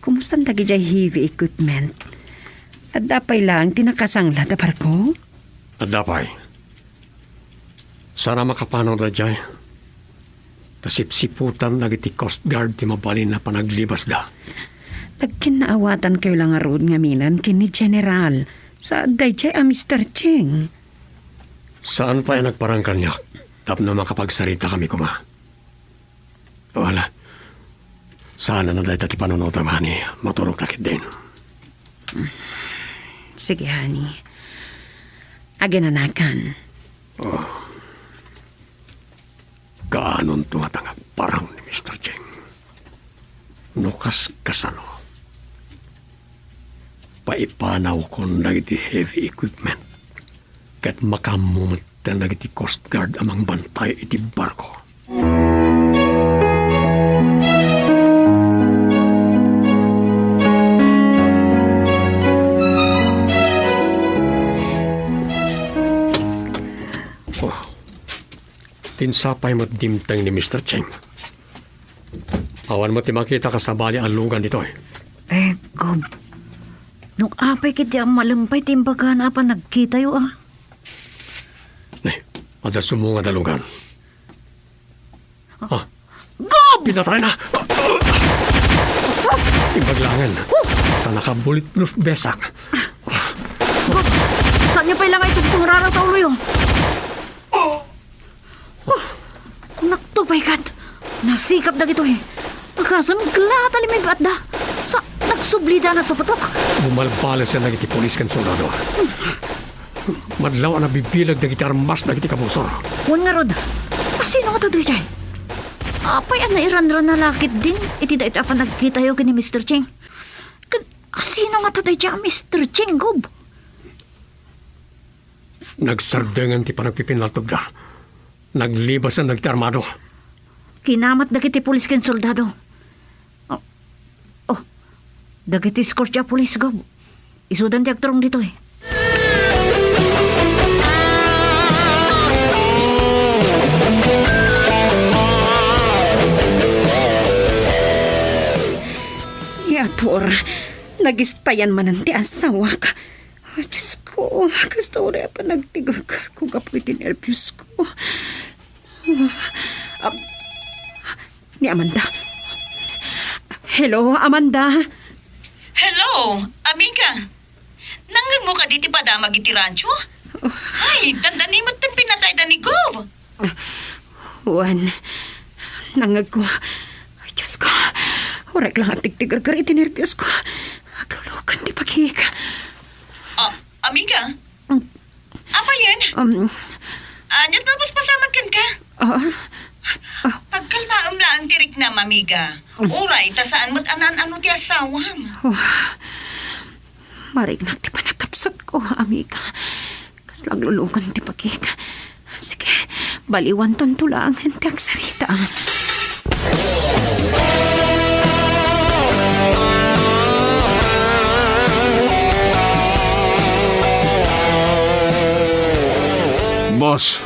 kumustan dagidiay heavy equipment? Adda pay laeng ti nakasanglad a barko? Adda pay. Saan a makapanaw daydiay. Ta sipsiputan dagiti Coast Guard ti mabalin a panaglibasda. Agkinnaawatankayo la ngarud ngamin ken ni General. Saad daydiay a Mister Cheng. Saan pay a nagparang kaniak tapno makapagsaritakami koma. Wala. Saan a dayta ti panunotam, honey. Maturogta ketdin. Sige, honey. Aginanakan. Oh. Kaanonto ngata nga agparang ni Mister Cheng? No kas-, kasano, paipanawkon dagiti heavy equipment ket makaammo metten dagiti Coast Guard a mangbantay iti barko. Oh. Tinsapay met dimteng ni Mister Cheng. Awan met ti makita kas sabali a lugan ditoy. Eh, Gob. No apay ketdi a malem pay ti imbagana a panagkitayo, a? Ne, adda sumungad a lugan. Ah. Gob! Pinatayna! Imbag laengen. Ta naka-bulletproof vest-ak. Gob! Saanyo pay la nga itugtong rara ta uloyo? Kunakto pay ket, nasikap dagitoy. Pakasem, kla ta limibbatda. Sa, nagsublida nagpaputok. Bumalbalesan dagiti pulis ken soldado. Madlaw a nabibileg dagiti armas dagiti kabusor. Wen ngarud, asino ngata daydiay? Apay a nairanran a la ketdin iti dayta a panagkitayo ken ni Mister Cheng? Ken asino ngata daydiay a Mister Cheng, Gob? Nagsardengen ti panagpipinnaltogda. Naglibasan dagiti armado. Kinamat dagiti pulis ken soldado. Oh, oh, dagiti escort a pulis, Gob. Isudan ti agturong ditoy. Yator, nagistayan manen ti asawak. Oh, Diyos ko, kasta uray a panagtigargarko gapu iti nerbios ko. Ah, ni Amanda. Hello, Amanda. Hello, amiga. Nangngegmo kadi ti padamag iti radyo? Ay, dandani met ti pinatayda ni Gov. Wen, nangngegko. Ay, Diyos ko. Uray lang agtigtigargar iti nerbios ko. Aglulukan ti bagik. Ah, amiga? Mm. Apay yen? Um. Ania't mapaspasamak kenka? Ah? Pagkalmaem laeng ti riknam, amiga. Mm. Uray, ta saan met a naan-ano ti asawam. Oh. Mariknak ti panagkapsutko, amiga. Kasla aglulukan ti bagik. Sige, baliwanton to laeng ti agsarita. Boss,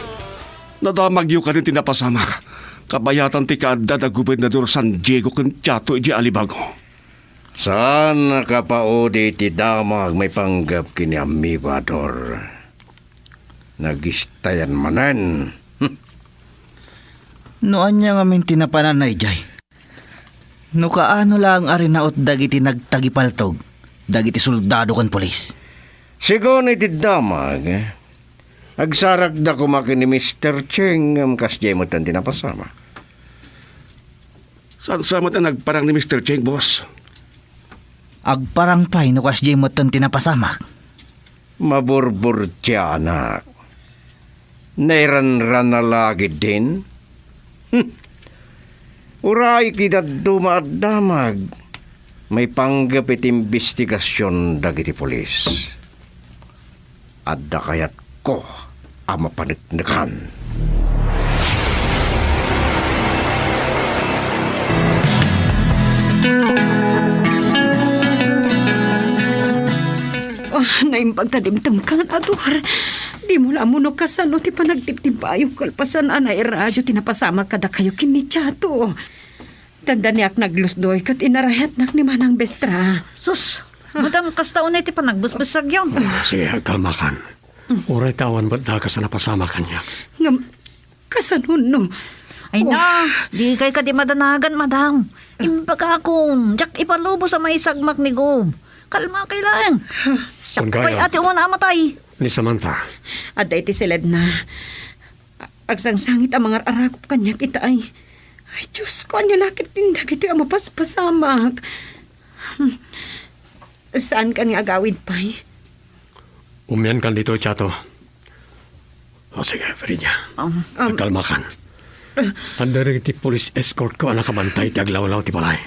nadamagyo kadi ti napasamak. Kabayatan ti kaadda da Gobernador San Diego ken Chato idiay Alibago. Saan a kapaudi ti damag maipanggep ken ni Amigo Ador. Nagistayan manen. Hmm. No ania ngamin ti napananna idiay? No kaano laeng a rinaut dagiti nagtagipaltog, dagiti soldado ken pulis? Segun iti damag, agsarakda koma ken ni Mister Cheng, ngem kasdiay metten ti napasamak. Saan sa met a nagparang ni Mister Cheng, boss? Agparang pay no kasdiay metten ti napasamak. Maburburtianak. Nairanran a la ketdin? Hmm. Uray ti dadduma a damag maipanggep iti imbestigasion dagiti pulis. Adda kayatko a mapaneknekan. Oh, naimbag ta dimtengkan, Ador. Dimo la ammo no kasano ti panagtibtibbayo kalpasan a nairadyo ti napasamak kadakayo ken ni Chato. Dandaniak naglusdoy ket inarayatnak ni Manang Bestra. Sus, madam, kasta unay ti panagbesbessagyo. Ah, sige, agkalmakan. Uray ta awan met dakas a napasamak kaniak. Ngem, kasano no? Ay na, di kay kadi madanagan, madam. Imbagakon, diak ipalubos a maisagmak ni Gob. Kalmakay laeng. Siak pay a ti umuna a matay. Ni Samantha. Adda iti siledna. Agsangsangit a mangar-arakop kaniak ita ay. Ay, Diosko, ania la ketdin dagitoy a mapaspasamak? Hmm. Saankan nga agawid pay? Umiankan ditoy, Chato. O, sige, Virginia. Um, um, Agkalmakan. Adda dagiti police escort ko a nakabantay ti aglawlaw ti balay.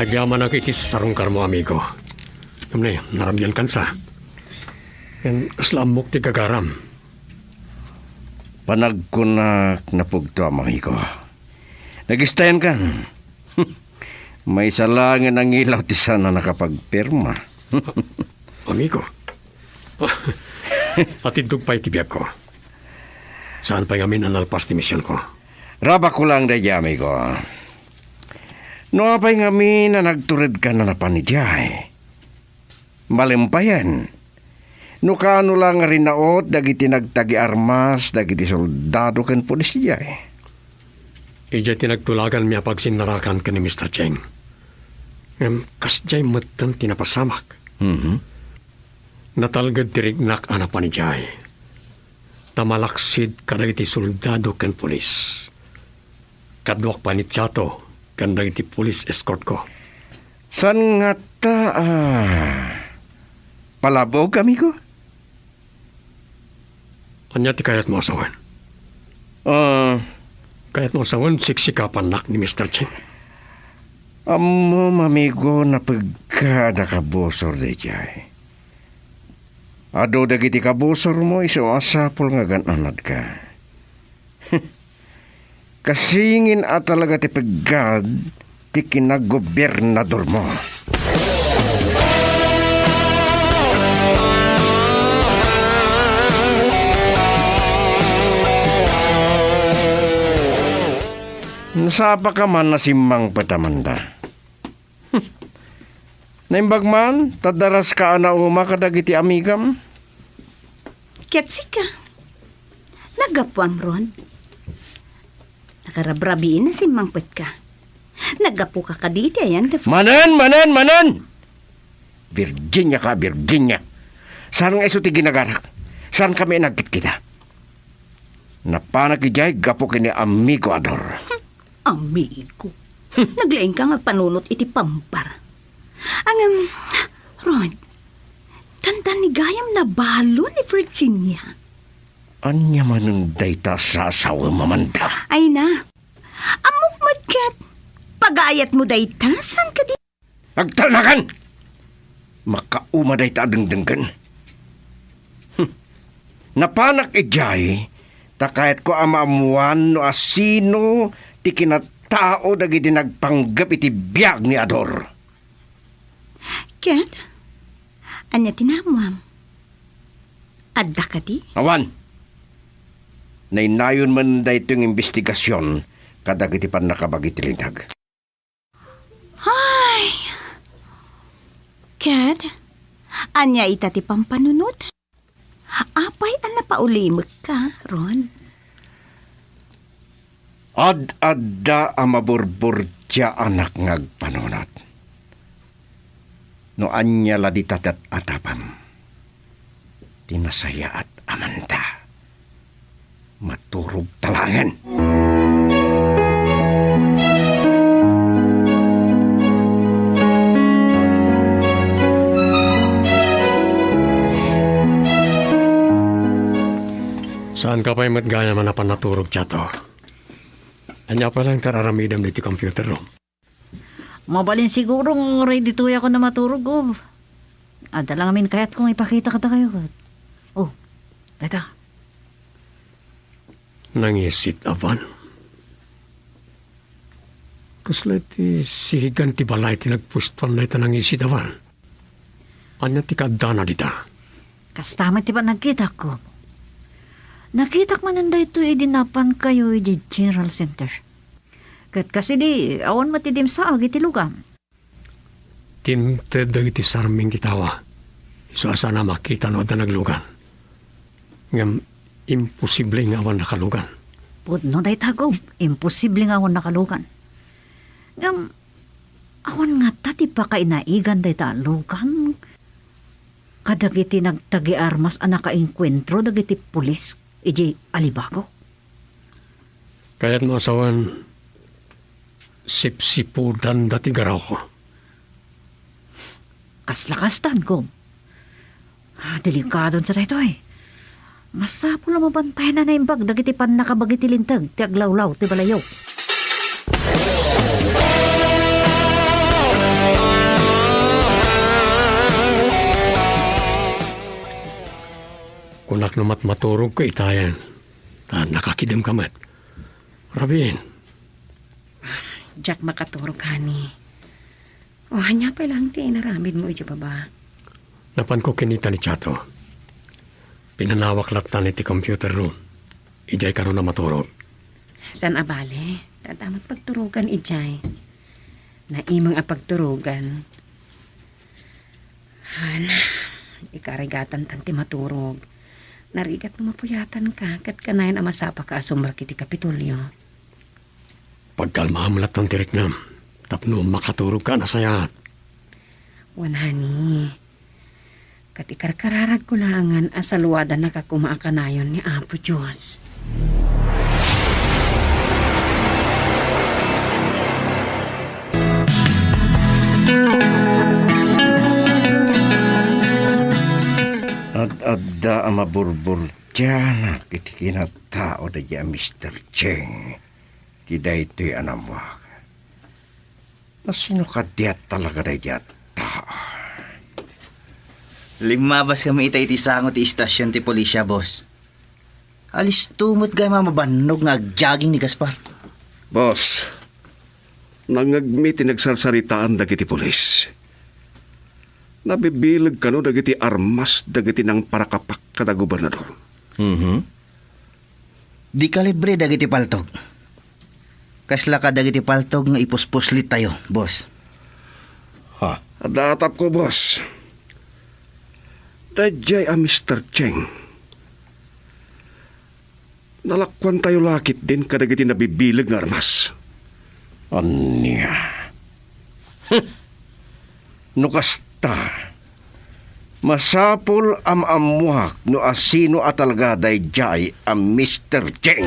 Agyamanak iti sarungkarmo, amigo. Ngem ni, narabiankan sa. Ken kasla ammok ti gagaram. Panagkunak napugtoam, amigo. Nagistayankan. Maysa laeng a nangilaw ti saan a nakapagpirma. Amigo. Atidtog pay ti biagko. Saan pay ngamin a nalpas ti misionko. Rabakko laeng daydiay, amigo. No apay ngamin a nagturedkan a napan idiay, malimpayen, no kaano la nga rinaut dagiti nagtagi-armas dagiti soldado ken pulis idiay. Idiay ti nagtulaganmi a pagsinnarakan ken ni Mister Cheng. Ngem kasdiay metten ti napasamak. Mhm. Natalged ti riknak a napan idiay. Ta malaksid kadagiti soldado ken pulis. Kaduak pay ni Chato ken dagiti police escort ko. Saan ngata a palabok, amigo? Ania ti kayatmo a sawen? Ah. Kayatmo a sawen, siksikapannak ni Mister Cheng? Ammom, amigo, napeggad a kabusor daydiay. Adu dagiti kabusormo isu a masapul nga agan-anadka. Kasingin a talaga ti peggad ti kinagobernadormo. Nasapaka man a simmangpet, Amanda. Hmm. Naimbag man, ta daraska a nauma kadagiti amigam. Ket sika, naggapuam, Ron? Nakarabrabiin a simmangpetka. Naggapuka kadi iti ayan ti fu- Manen, manen, manen! Virginia ka, Virginia. Saan nga isu ti ginagarak? Saankami a nagkitkita? Napanak idiay gapu ken ni Amigo Ador. Amigo. Naglaingka nga agpanunot iti pampar. Ngem, Ron, dandani gayam nabalo ni Virginia. Ania manen dayta a sasawem, Amanda? Ay na. Ammok met ket pagayatmo dayta, saan kadi? Agtalnakan! Makauma dayta a dengdenggen. Hmm. Napanak idiay, ta kayatko a maammoan no asino ti kinatao dagiti nagpanggep iti biag ni Ador. Ket, ania ti naammoam? Adda kadi? Awan. Nainayon man daytoy nga imbestigasion kadagiti pannakabagi ti linteg. Ay! Ket, ania ita ti pampanunot? Apay a napaulimekka, Ron? Ad-adda a maburburtiaanak nga agpanunot. No ania la dita ti at-atapam, ti nasayaat a manta, maturogta laengen. Saanka pay met gayam a napan naturog, Chato? Ania pay laeng ti ar-aramidem ditoy computer room? Mabalin siguro nga uray ditoyak a maturog, oh. Adda la ngamin kayatko nga ipakita kadakayo. Oh, dayta. Nangisit a van. Kasla iti sihigan ti balay ti nagpuestoan dayta nangisit a van. Ania ti kaaddana dita? Kasta met ti panagkitak, Gob. Nakitak manen daytoy idi napankayo idiay General Center. Ket kas idi, awan met ti dimsaag iti lugam. Timted dagiti sarming ti tawa. Isu a saan a makita no adda naglugan. Ngem imposible nga awan nakalugan. Pudno dayta, Gob. Imposible nga awan nakalugan. Ngem awan ngata ti pakainaigan dayta a lugan kadagiti nagtagi armas a nakaenkuentro dagiti pulis idiay Alibago? Kayatmo a sawen, sipsipudanda ti garawko. Kasla kastan, Gob. Ah, delikadonsa daytoy. Masapul a mabantayan a naimbag dagiti pannakabagi ti linteg ti aglawlaw ti balayyo. Kunak no matmaturogka itayen, ta nakakidemka met. Rabiin. Diak makaturog, honey. O, ania pay laeng ti inaramidmo idiay baba? Napanko kinita ni Chato. Pinanawak latta iti computer room. Idiay kano a maturog. Saan a bale, ta adda met pagturogan idiay. Naimong a pagturogan. Han, ikarigatan tan ti maturog. Narigat no mapuyatanka, ket kanayon a masapaka a sumrek iti Kapitolyo. Pagkalmaam latta ti riknam, tapno makaturogka a nasayaat. Wen, honey. Ket ikarkararagko laengen a saluadanaka koma a kanayon ni Apo Dios. Ad-adda a maburburtianak iti kinatao daydiay a Mister Cheng ti daytoy a nammuak. Nasino kadi a talaga daydiay a tao? Limmabaskami ita iti sango ti istasion ti polisia, boss. Alisto met gayam a mabannog nga agjaging ni Gaspar. Boss, nangngegmi ti nagsarsaritaan dagiti pulis. Nabibileg kano dagiti armas dagiti nangparakapak kada gobernador. Mhm. Di kalibre dagiti paltog. Kasla kadagiti paltog nga ipuspuslitayo, boss. Ha? Adda atapko, boss. Daydiay a Mister Cheng. Nalakuantayo la ketdin kadagiti nabibileg nga armas. Ania? Hm. No kasta, masapul a maammuak no asino a talaga daydiay a Mister Cheng.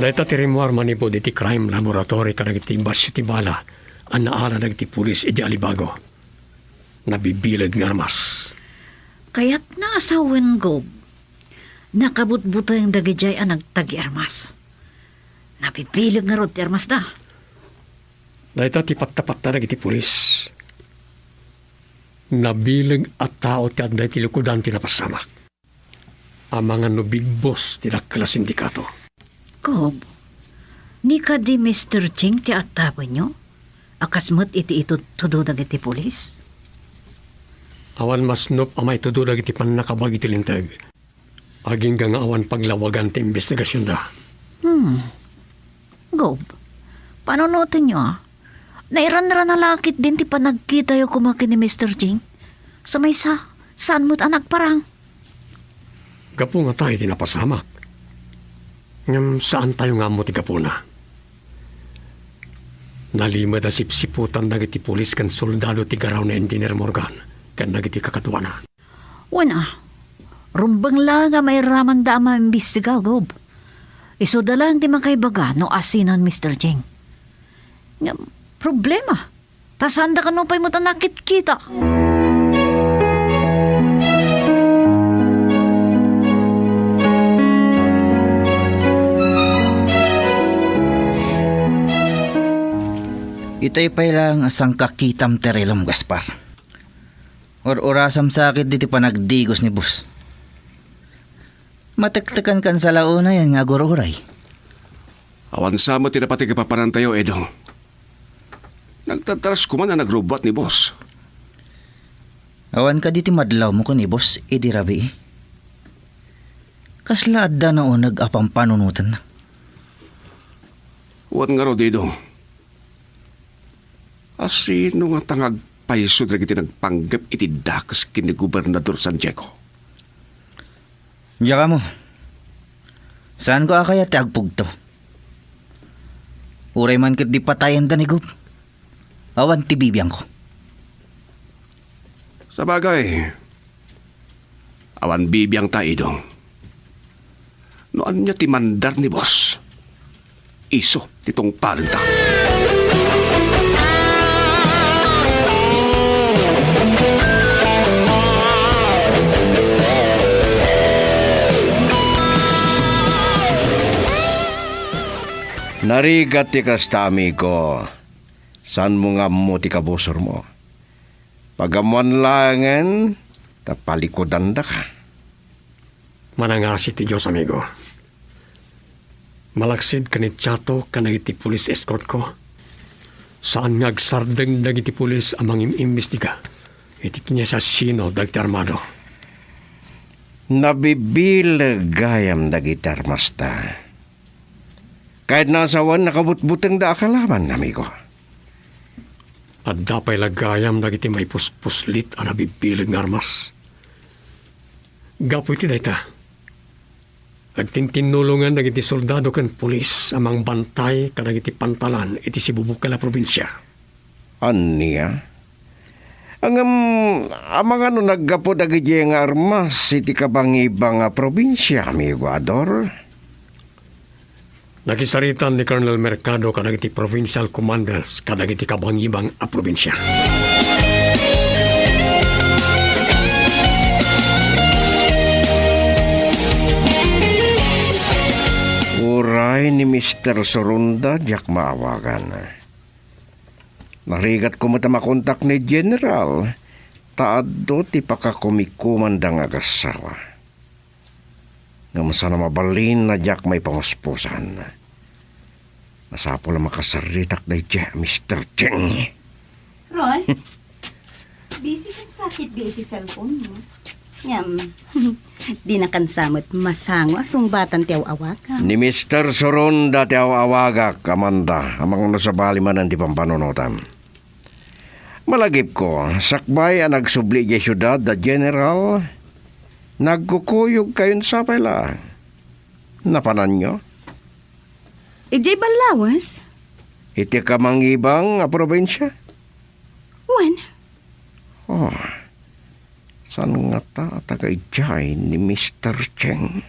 Dayta ti rimmuar manipud iti crime laboratory kadagiti basio ti bala a naala dagiti pulis idiay Alibago. Nabibileg nga armas. Kayatna a sawen, Gob. Nakabutbuteng dagidiay a nagtagi armas. Nabibileg ngarud ti armasda. Dayta ti pattapatta dagiti pulis. Nabileg a tao ti adda iti lukodan ti napasamak. Amangan no big boss ti dakkel a sindikato. Gob, ni kadi Mister Cheng ti attawenyo a kas met iti itudtudo dagiti pulis? Awan masnop a maitudo dagiti pannakabagi ti linteg. Agingga nga awan paglawagan ti imbestigasionda. Hmm. Gob, panunotenyo, a? Nairanrana la ketdin ti panagkitayo koma ken ni Mister Cheng. Sa maysa, saan met a nagparang. Gapu ngata iti napasamak. Ngem saantayo nga ammo ti gapuna. Nalimed a sipsiputan dagiti pulis ken soldado ti garaw ni Engineer Morgan ken dagiti kakaduana. Wen a, rumbeng laeng a mairamanda a maimbestiga, Gob. Isuda laeng ti makaibaga no asinan Mister Cheng. Ngem, problema, ta saanda kano pay met a nakitkita. Itay pay laeng a sangkakitam ti rilom, Gaspar. Ur-urasam sa ketdi ti panagdigos ni boss. Matektekankan sa la unayen nga agur-uray. Awan sa met ti napateg a papanantayo, Edo. Nagtataras koman a nagrubbuat ni boss. Awan kadi ti madlawmo ken ni boss idi rabii? Kasla adda nauneg a pampanunotenna? Wen ngarud, Didong. Asino ngata nga agpayso dagiti nagpanggep iti dakes ken ni Gobernador San Diego? Diak ammo. Saanko a kayat ti agpugto. Uray man ket di patayenda ni Gob, awan ti bibiangko. Sabagay, awan bibiangta, Idong. No ania ti mandar ni boss, isu ti tungpalenta. Narigat ti kasta, amigo. Saanmo nga ammo ti kabusormo. Pagammoan laengen ta palikudandaka. Manangasi ti Dios, amigo. Malaksid ken ni Chato kadagiti police escortko, saan nga agsardeng dagiti pulis a mangim-imbestiga iti kiniasasino dagiti armado. Nabibileg gayam dagiti armasta. Kayatna a sawen, nakabutbutengda a kalaban, amigo. Adda pay la gayam dagiti maipuspuslit a nabibileg nga armas. Gapu iti dayta, agtintinnulongen dagiti soldado ken pulis a mangbantay kadagiti pantalan iti sibubukel a probinsia. Ania? Ngem, amangan no naggapu dagidiay nga armas iti kabangibang a probinsia, amigo Ador? Nakisaritan ni Colonel Mercado kadagiti provincial commanders kadagiti kabangibang a probinsia. Uray ni Mister Soronda, diak maawagan. Narigatko met a makontak ni General, ta adu ti pakakumikomanda nga agassawa. Ngem saan a mabalin a diak maipamuspusan. Masapul a makasaritak daydiay a Mister Cheng. Roy, busy ken sakit di iti cellphone mo. Ngem, dinakan sa met masango a sungbatan ti aw-awagam. Ni Mister Soronda ti aw-awagak, Amanda, amangan no sabali manen ti pampanunotam. Malagipko, sakbay a nagsubli idiay siudad da General, nagkukuyogkayon sa pay laeng. Napananyo? Idiay Ballawes? Iti kamangibang a probinsia? Wen. Oh, saan ngata a taga idiay ni Mister Cheng?